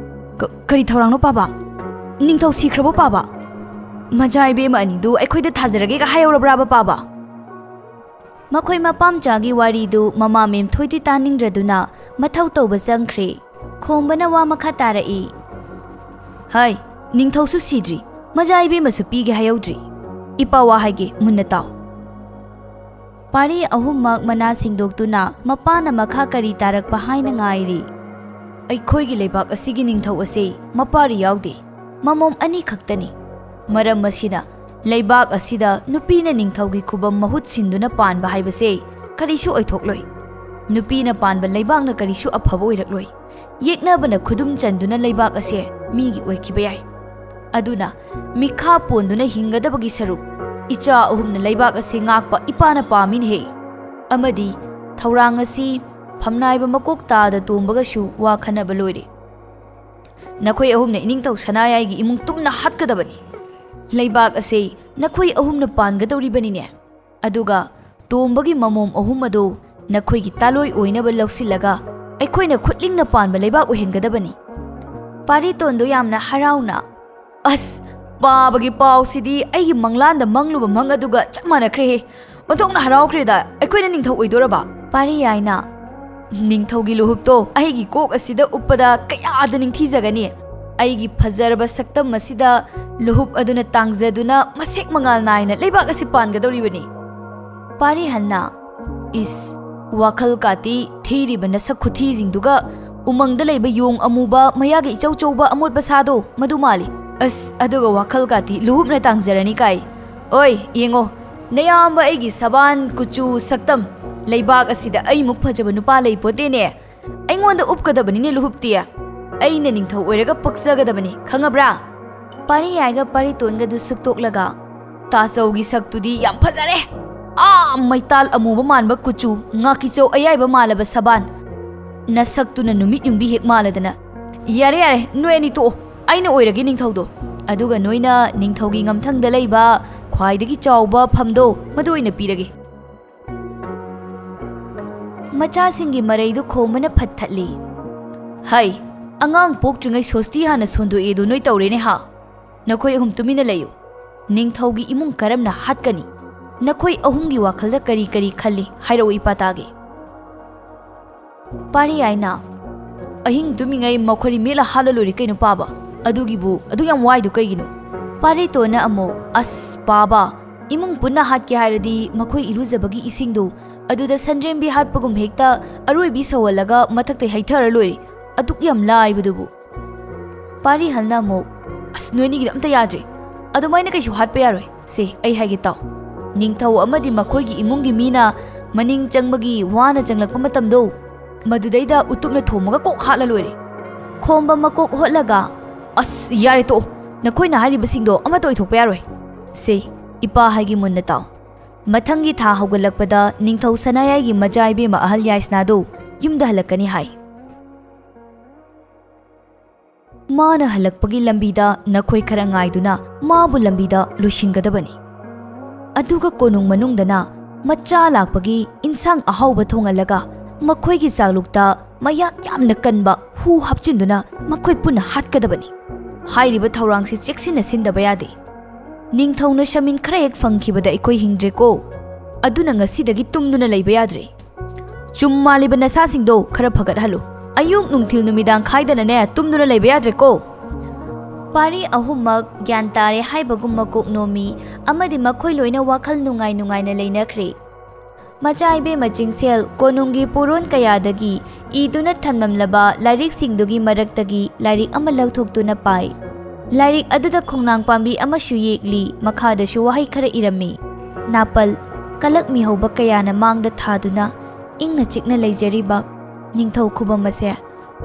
"ꯀ-, ꯀꯔꯤ ꯊꯧꯔꯥꯡꯅꯣ ꯄꯥꯕ? ꯅꯤꯡꯊꯧ ꯁꯤꯈ꯭ꯔꯕꯣ ꯄꯥꯕ? ꯃꯆꯥ ꯏꯕꯦꯝꯃ ꯑꯅꯤꯗꯨ ꯑꯩꯈꯣꯏꯗ ꯊꯥꯖꯔꯒꯦꯒ ꯍꯥꯏꯍꯧꯔꯕ꯭ꯔꯥꯕ ꯄꯥꯕ?" ꯃꯈꯣꯏ ꯃꯄꯥꯝꯆꯥꯒꯤ ꯋꯥꯔꯤꯗꯨ ꯃꯃꯥ ꯃꯦꯝꯊꯣꯏꯗꯤ ꯇꯥꯅꯤꯡꯗ꯭ꯔꯗꯨꯅ ꯃꯊꯧ ꯇꯧꯕ ꯆꯪꯈ꯭ꯔꯦ꯫ ꯈꯣꯝꯕꯅ ꯋꯥ ꯃꯈꯥ ꯇꯥꯔꯛꯏ꯫ "ꯍꯩ, ꯅꯤꯡꯊꯧꯁꯨ ꯁꯤꯗ꯭ꯔꯤ, ꯃꯖꯥ ꯏꯕꯦꯝꯃꯁꯨ ꯄꯤꯒꯦ ꯍꯥꯏꯍꯧꯗ꯭ꯔꯤ꯫ ꯏꯄꯥ ꯋꯥ ꯍꯥꯏꯒꯦ, ꯃꯨꯟꯅ ꯇꯥꯎ꯫ ꯄꯥꯔꯤ ꯑꯍꯨꯝꯃꯛ ꯃꯅꯥ ꯁꯦꯡꯗꯣꯛꯇꯨꯅ ꯃꯄꯥꯅ ꯃꯈꯥ ꯀꯔꯤ ꯇꯥꯔꯛꯄ ꯍꯥꯏꯅ ꯉꯥꯏꯔꯤ꯫ ꯑꯩꯈꯣꯏꯒꯤ ꯂꯩꯕꯥꯛ ꯑꯁꯤꯒꯤ ꯅꯤꯡꯊꯧ ꯑꯁꯦ ꯃꯄꯥꯔꯤ ꯌꯥꯎꯗꯦ, ꯃꯃꯣꯝ ꯑꯅꯤ ꯈꯛꯇꯅꯤ꯫ ꯃꯔꯝ ꯑꯁꯤꯅ ꯂꯩꯕꯥꯛ ꯑꯁꯤꯗ ꯅꯨꯄꯤꯅ ꯅꯤꯡꯊꯧꯒꯤ ꯈꯨꯕꯝ ꯃꯍꯨꯠ ꯁꯤꯟꯗꯨꯅ ꯄꯥꯟꯕ ꯍꯥꯏꯕꯁꯦ ꯀꯔꯤꯁꯨ ꯑꯣꯏꯊꯣꯛꯂꯣꯏ꯫ ꯅꯨꯄꯤꯅ ꯄꯥꯟꯕ ꯂꯩꯕꯥꯛꯅ ꯀꯔꯤꯁꯨ ꯑꯐꯕ ꯑꯣꯏꯔꯛꯂꯣꯏ꯫ ꯌꯦꯛꯅꯕꯅ ꯈꯨꯗꯨꯝ ꯆꯟꯗꯨꯅ ꯂꯩꯕꯥꯛ ꯑꯁꯦ ꯃꯤꯒꯤ ꯑꯣꯏꯈꯤꯕ ꯌꯥꯏ꯫ ꯑꯗꯨꯅ ꯃꯤꯈꯥ ꯄꯣꯟꯗꯨꯅ ꯍꯤꯡꯒꯗꯕꯒꯤ ꯁꯔꯨꯛ, ꯏꯆꯥ ꯑꯍꯨꯝꯅ ꯂꯩꯕꯥꯛ ꯑꯁꯦ ꯉꯥꯛꯄ ꯏꯄꯥꯅ ꯄꯥꯝꯃꯤꯅꯦꯍꯦ꯫ ꯑꯃꯗꯤ ꯊꯧꯔꯥꯡ ꯑꯁꯤ ꯐꯝꯅꯥꯏꯕ ꯃꯀꯣꯛ ꯇꯥꯗ ꯇꯣꯝꯕꯒꯁꯨ ꯋꯥ ꯈꯟꯅꯕ ꯂꯣꯏꯔꯦ꯫ ꯅꯈꯣꯏ ꯑꯍꯨꯝꯅ ꯏꯅꯤꯡꯊꯧ ꯁꯅꯥꯌꯥꯏꯒꯤ ꯏꯃꯨꯡ ꯇꯨꯝꯅ ꯍꯥꯠꯀꯗꯕꯅꯤ꯫ ꯂꯩꯕꯥꯛ ꯑꯁꯦ ꯅꯈꯣꯏ ꯑꯍꯨꯝꯅ ꯄꯥꯟꯒꯗꯧꯔꯤꯕꯅꯤꯅꯦ꯫ ꯑꯗꯨꯒ ꯇꯣꯝꯕꯒꯤ ꯃꯃꯣꯝ ꯑꯍꯨꯝ ꯑꯗꯨ ꯅꯈꯣꯏꯒꯤ ꯇꯥꯂꯣꯏ ꯑꯣꯏꯅꯕ ꯂꯧꯁꯤꯜꯂꯒ ꯑꯩꯈꯣꯏꯅ ꯈꯨꯠꯂꯤꯡꯅ ꯄꯥꯟꯕ ꯂꯩꯕꯥꯛ ꯑꯣꯏꯍꯟꯒꯗꯕꯅꯤ꯫ ꯄꯥꯔꯤꯇꯣꯟꯗꯣ ꯌꯥꯝꯅ ꯍꯔꯥꯎꯅ, "ꯑꯁ, ꯄꯥꯕꯒꯤ ꯄꯥꯎꯁꯤꯗꯤ ꯑꯩꯒꯤ ꯃꯪꯂꯥꯟꯗ ꯃꯪꯂꯨꯕ ꯃꯪ ꯑꯗꯨꯒ ꯆꯞ ꯃꯥꯟꯅꯈ꯭ꯔꯦꯍꯦ꯫ ꯑꯣꯟꯊꯣꯛꯅ ꯍꯔꯥꯎꯈ꯭ꯔꯦꯗ, ꯑꯩꯈꯣꯏꯅ ꯅꯤꯡꯊꯧ ꯑꯣꯏꯗꯣꯔꯕ?" ꯄꯥꯔꯤ ꯌꯥꯏꯅ, "ꯅꯤꯡꯊꯧꯒꯤ ꯂꯨꯍꯨꯞꯇꯣ ꯑꯩꯒꯤ ꯀꯣꯛ ꯑꯁꯤꯗ ꯎꯞꯄꯗ ꯀꯌꯥꯗ ꯅꯤꯡꯊꯤꯖꯒꯅꯤ꯫ ꯑꯩꯒꯤ ꯐꯖꯔꯕ ꯁꯛꯇꯝ ꯑꯁꯤꯗ ꯂꯨꯍꯨꯞ ꯑꯗꯨꯅ ꯇꯥꯡꯖꯗꯨꯅ ꯃꯁꯦꯛ ꯃꯉꯥꯜ ꯅꯥꯏꯅ ꯂꯩꯕꯥꯛ ꯑꯁꯤ ꯄꯥꯟꯒꯗꯧꯔꯤꯕꯅꯤ꯫" ꯄꯥꯔꯤ ꯍꯟꯅ, "ꯏꯁ, ꯋꯥꯈꯜ ꯀꯥꯇꯤ ꯊꯤꯔꯤꯕ ꯅꯁꯛ ꯈꯨꯊꯤꯁꯤꯡꯗꯨꯒ ꯎꯃꯪꯗ ꯂꯩꯕ ꯌꯣꯡ ꯑꯃꯨꯕ ꯃꯌꯥꯒ ꯏꯆꯧ ꯆꯧꯕ ꯑꯃꯣꯠꯄ ꯁꯥꯗꯣ ꯃꯗꯨ ꯃꯥꯜꯂꯤ꯫ ꯑꯁ, ꯑꯗꯨꯒ ꯋꯥꯈꯜ ꯀꯥꯇꯤ ꯂꯨꯍꯨꯞꯅ ꯇꯥꯡꯖꯔꯅꯤ ꯀꯥꯏ꯫ ꯑꯣꯏ, ꯌꯦꯡꯉꯣ, ꯅꯌꯥꯝꯕ ꯑꯩꯒꯤ ꯁꯕꯥꯟ ꯀꯨꯆꯨ ꯁꯛꯇꯝ, ꯂꯩꯕꯥꯛ ꯑꯁꯤꯗ ꯑꯩꯃꯨꯛ ꯐꯖꯕ ꯅꯨꯄꯥ ꯂꯩꯄꯣꯠꯇꯦꯅꯦ꯫ ꯑꯩꯉꯣꯟꯗ ꯎꯞꯀꯗꯕꯅꯤꯅꯦ ꯂꯨꯍꯨꯞꯇꯤ꯫ ꯑꯩꯅ ꯅꯤꯡꯊꯧ ꯑꯣꯏꯔꯒ ꯄꯛꯆꯒꯗꯕꯅꯤ, ꯈꯪꯉꯕ꯭ꯔꯥ?" ꯄꯥꯔꯤ ꯌꯥꯏꯒ ꯄꯥꯔꯤꯇꯣꯟꯒꯗꯨ ꯁꯨꯛꯇꯣꯛꯂꯒ, "ꯇꯥꯆꯧꯒꯤ ꯁꯛꯇꯨꯗꯤ ꯌꯥꯝ ꯐꯖꯔꯦ꯫ ꯑꯥ, ꯃꯩꯇꯥꯜ ꯑꯃꯨꯕ ꯃꯥꯟꯕ ꯀꯨꯆꯨ, ꯉꯥꯀꯤꯆꯧ ꯑꯌꯥꯏꯕ ꯃꯥꯜꯂꯕ ꯁꯕꯥꯟ꯫ ꯅꯁꯛꯇꯨꯅ ꯅꯨꯃꯤꯠ ꯌꯨꯡꯕꯤ ꯍꯦꯛ ꯃꯥꯜꯂꯗꯅ꯫ ꯌꯥꯔꯦ, ꯌꯥꯔꯦ, ꯅꯣꯏ ꯑꯅꯤ ꯇꯣꯛꯑꯣ꯫ ꯑꯩꯅ ꯑꯣꯏꯔꯒꯦ ꯅꯤꯡꯊꯧꯗꯣ꯫ ꯑꯗꯨꯒ ꯅꯣꯏꯅ ꯅꯤꯡꯊꯧꯒꯤ ꯉꯝꯊꯪꯗ ꯂꯩꯕ ꯈ꯭ꯋꯥꯏꯗꯒꯤ ꯆꯥꯎꯕ ꯐꯝꯗꯣ, ꯃꯗꯨ ꯑꯣꯏꯅ ꯄꯤꯔꯒꯦ꯫" ꯃꯆꯥꯁꯤꯡꯒꯤ ꯃꯔꯩꯗꯨ ꯈꯣꯝꯕꯅ ꯐꯠ ꯊꯠꯂꯤ꯫ "ꯍꯩ, ꯑꯉꯥꯡ ꯄꯣꯛꯇ꯭ꯔꯤꯉꯩ ꯁꯣꯁꯇꯤ ꯍꯥꯟꯅ ꯁꯣꯟꯗꯣꯛꯑꯦꯗꯣ ꯅꯣꯏ ꯇꯧꯔꯦꯅꯦ ꯍꯥ? ꯅꯈꯣꯏ ꯑꯍꯨꯝ ꯇꯨꯃꯤꯟꯅ ꯂꯩꯌꯨ꯫ ꯅꯤꯡꯊꯧꯒꯤ ꯏꯃꯨꯡ ꯀꯔꯝꯅ ꯍꯥꯠꯀꯅꯤ? ꯅꯈꯣꯏ ꯑꯍꯨꯝꯒꯤ ꯋꯥꯈꯜꯗ ꯀꯔꯤ ꯀꯔꯤ ꯈꯜꯂꯤ ꯍꯥꯏꯔꯛꯎ, ꯏꯄꯥ ꯇꯥꯒꯦ꯫" ꯄꯥꯔꯤ ꯌꯥꯏꯅ, "ꯑꯍꯤꯡ ꯇꯨꯝꯃꯤꯉꯩ ꯃꯈꯣꯏ ꯃꯦꯠꯂ ꯍꯥꯠꯂ ꯂꯣꯏꯔꯦ ꯀꯩꯅꯣ ꯄꯥꯕ꯫ "ꯑꯗꯨꯒꯤꯕꯨ ꯑꯗꯨꯛ ꯌꯥꯝ ꯋꯥꯏꯗꯨ ꯀꯩꯒꯤꯅꯣ?" ꯄꯥꯔꯤꯇꯣꯟꯅ ꯑꯃꯨꯛ, "ꯑꯁ ꯄꯥꯕ, ꯏꯃꯨꯡ ꯄꯨꯟꯅ ꯍꯥꯠꯀꯦ ꯍꯥꯏꯔꯗꯤ ꯃꯈꯣꯏ ꯏꯔꯨꯖꯕꯒꯤ ꯏꯁꯤꯡꯗꯨ ꯑꯗꯨꯗ ꯁꯟꯗ꯭ꯔꯦꯝꯕꯤ ꯍꯥꯠꯄꯒꯨꯝ ꯍꯦꯛꯇ ꯑꯔꯣꯏꯕꯤ ꯁꯧꯍꯜꯂꯒ ꯃꯊꯛꯇꯩ ꯍꯩꯊꯔ ꯂꯣꯏꯔꯦ꯫ ꯑꯗꯨꯛ ꯌꯥꯝ ꯂꯥꯏꯕꯗꯨꯕꯨ꯫" ꯄꯥꯔꯤꯍꯜꯅ ꯑꯃꯨꯛ, "ꯑꯁ, ꯅꯣꯏꯅꯤꯒꯤꯗꯣ ꯑꯝꯇ ꯌꯥꯗ꯭ꯔꯦ꯫ ꯑꯗꯨꯃꯥꯏꯅ ꯀꯩꯁꯨ ꯍꯥꯠꯄ ꯌꯥꯔꯣꯏ꯫ ꯁꯦ, ꯑꯩ ꯍꯥꯏꯒꯦ ꯇꯥꯎ꯫ ꯅꯤꯡꯊꯧ ꯑꯃꯗꯤ ꯃꯈꯣꯏꯒꯤ ꯏꯃꯨꯡꯒꯤ ꯃꯤꯅ ꯃꯅꯤꯡ ꯆꯪꯕꯒꯤ ꯋꯥꯅ ꯆꯪꯂꯛꯄ ꯃꯇꯝꯗꯣ, ꯃꯗꯨꯗꯩꯗ ꯎꯇꯨꯞꯅ ꯊꯣꯝꯃꯒ ꯀꯣꯛ ꯍꯥꯠꯂ ꯂꯣꯏꯔꯦ꯫" ꯈꯣꯝꯕ ꯃꯀꯣꯛ ꯍꯣꯠꯂꯒ, "ꯑꯁ, ꯌꯥꯔꯦ ꯇꯣꯛꯑꯣ꯫ ꯅꯈꯣꯏꯅ ꯍꯥꯏꯔꯤꯕꯁꯤꯡꯗꯣ ꯑꯃꯠꯇ ꯑꯣꯏꯊꯣꯛꯄ ꯌꯥꯔꯣꯏ꯫ ꯁꯦ, ꯏꯄꯥ ꯍꯥꯏꯒꯤ ꯃꯨꯟꯅ ꯇꯥꯎ꯫ ꯃꯊꯪꯒꯤ ꯊꯥ ꯍꯧꯒꯠꯂꯛꯄꯗ ꯅꯤꯡꯊꯧ ꯁꯅꯥꯌꯥꯏꯒꯤ ꯃꯆꯥ ꯏꯕꯦꯝꯃ ꯑꯍꯜ ꯌꯥꯏꯁꯅꯥꯗꯨ ꯌꯨꯝꯗ ꯍꯜꯂꯛꯀꯅꯤ ꯍꯥꯏ꯫ ꯃꯥꯅ ꯍꯜꯂꯛꯄꯒꯤ ꯂꯝꯕꯤꯗ ꯅꯈꯣꯏ ꯈꯔ ꯉꯥꯏꯗꯨꯅ ꯃꯥꯕꯨ ꯂꯝꯕꯤꯗ ꯂꯣꯏꯁꯤꯟꯒꯗꯕꯅꯤ꯫ ꯑꯗꯨꯒ ꯀꯣꯅꯨꯡ ꯃꯅꯨꯡꯗꯅ ꯃꯆꯥ ꯂꯥꯛꯄꯒꯤ ꯏꯟꯁꯥꯡ ꯑꯍꯥꯎꯕ ꯊꯣꯡꯍꯜꯂꯒ ꯃꯈꯣꯏꯒꯤ ꯆꯥꯛꯂꯨꯛꯇ ꯃꯌꯥꯛ ꯌꯥꯝꯅ ꯀꯟꯕ ꯍꯨ ꯍꯥꯞꯆꯤꯟꯗꯨꯅ ꯃꯈꯣꯏ ꯄꯨꯟꯅ ꯍꯥꯠꯀꯗꯕꯅꯤ꯫ ꯍꯥꯏꯔꯤꯕ ꯊꯧꯔꯥꯡꯁꯤ ꯆꯦꯛꯁꯤꯟꯅ ꯁꯤꯟꯗꯕ ꯌꯥꯗꯦ꯫ ꯅꯤꯡꯊꯧꯅ ꯁꯃꯤꯟ ꯈꯔ ꯍꯦꯛ ꯐꯪꯈꯤꯕꯗ ꯑꯩꯈꯣꯏ ꯍꯤꯡꯗ꯭ꯔꯦꯀꯣ꯫ ꯑꯗꯨꯅ ꯉꯁꯤꯗꯒꯤ ꯇꯨꯝꯗꯨꯅ ꯂꯩꯕ ꯌꯥꯗ꯭ꯔꯦ꯫ ꯆꯨꯝ ꯃꯥꯜꯂꯤꯕ ꯅꯁꯥꯁꯤꯡꯗꯣ ꯈꯔ ꯐꯒꯠꯍꯜꯂꯨ꯫ ꯑꯌꯨꯛ ꯅꯨꯡꯊꯤꯜ ꯅꯨꯃꯤꯗꯥꯡ ꯈꯥꯏꯗꯅꯅꯦ ꯇꯨꯝꯗꯨꯅ ꯂꯩꯕ ꯌꯥꯗ꯭ꯔꯦꯀꯣ꯫ ꯄꯥꯔꯤ ꯑꯍꯨꯝꯃꯛ ꯒ꯭ꯌꯥꯟ ꯇꯥꯔꯦ ꯍꯥꯏꯕꯒꯨꯝ ꯃꯀꯣꯛ ꯅꯣꯝꯃꯤ ꯑꯃꯗꯤ ꯃꯈꯣꯏ ꯂꯣꯏꯅ ꯋꯥꯈꯜ ꯅꯨꯡꯉꯥꯏ ꯅꯨꯡꯉꯥꯏꯅ ꯂꯩꯅꯈ꯭ꯔꯦ꯫ ꯃꯆꯥ ꯏꯕꯦꯝꯃ ꯆꯤꯡꯁꯦꯜ ꯀꯣꯅꯨꯡꯒꯤ ꯄꯣꯔꯣꯟ ꯀꯌꯥꯗꯒꯤ ꯏꯗꯨꯅ ꯊꯝꯂꯝꯂꯕ ꯂꯥꯏꯔꯤꯛꯁꯤꯡꯗꯨꯒꯤ ꯃꯔꯛꯇꯒꯤ ꯂꯥꯏꯔꯤꯛ ꯑꯃ ꯂꯧꯊꯣꯛꯇꯨꯅ ꯄꯥꯏ꯫ ꯂꯥꯏꯔꯤꯛ ꯑꯗꯨꯗ ꯈꯣꯡꯅꯥꯡ ꯄꯥꯝꯕꯤ ꯑꯃꯁꯨ ꯌꯦꯛꯂꯤ, ꯃꯈꯥꯗꯁꯨ ꯋꯥꯍꯩ ꯈꯔ ꯏꯔꯝꯃꯤ꯫ ꯅꯥꯄꯜ, ꯀꯂꯛ ꯃꯤꯍꯧꯕ ꯀꯌꯥꯅ ꯃꯥꯡꯗ ꯊꯥꯗꯨꯅ ꯏꯪꯅ ꯆꯤꯛꯅ ꯂꯩꯖꯔꯤꯕ ꯅꯤꯡꯊꯧ ꯈꯨꯕꯝ ꯑꯁꯦ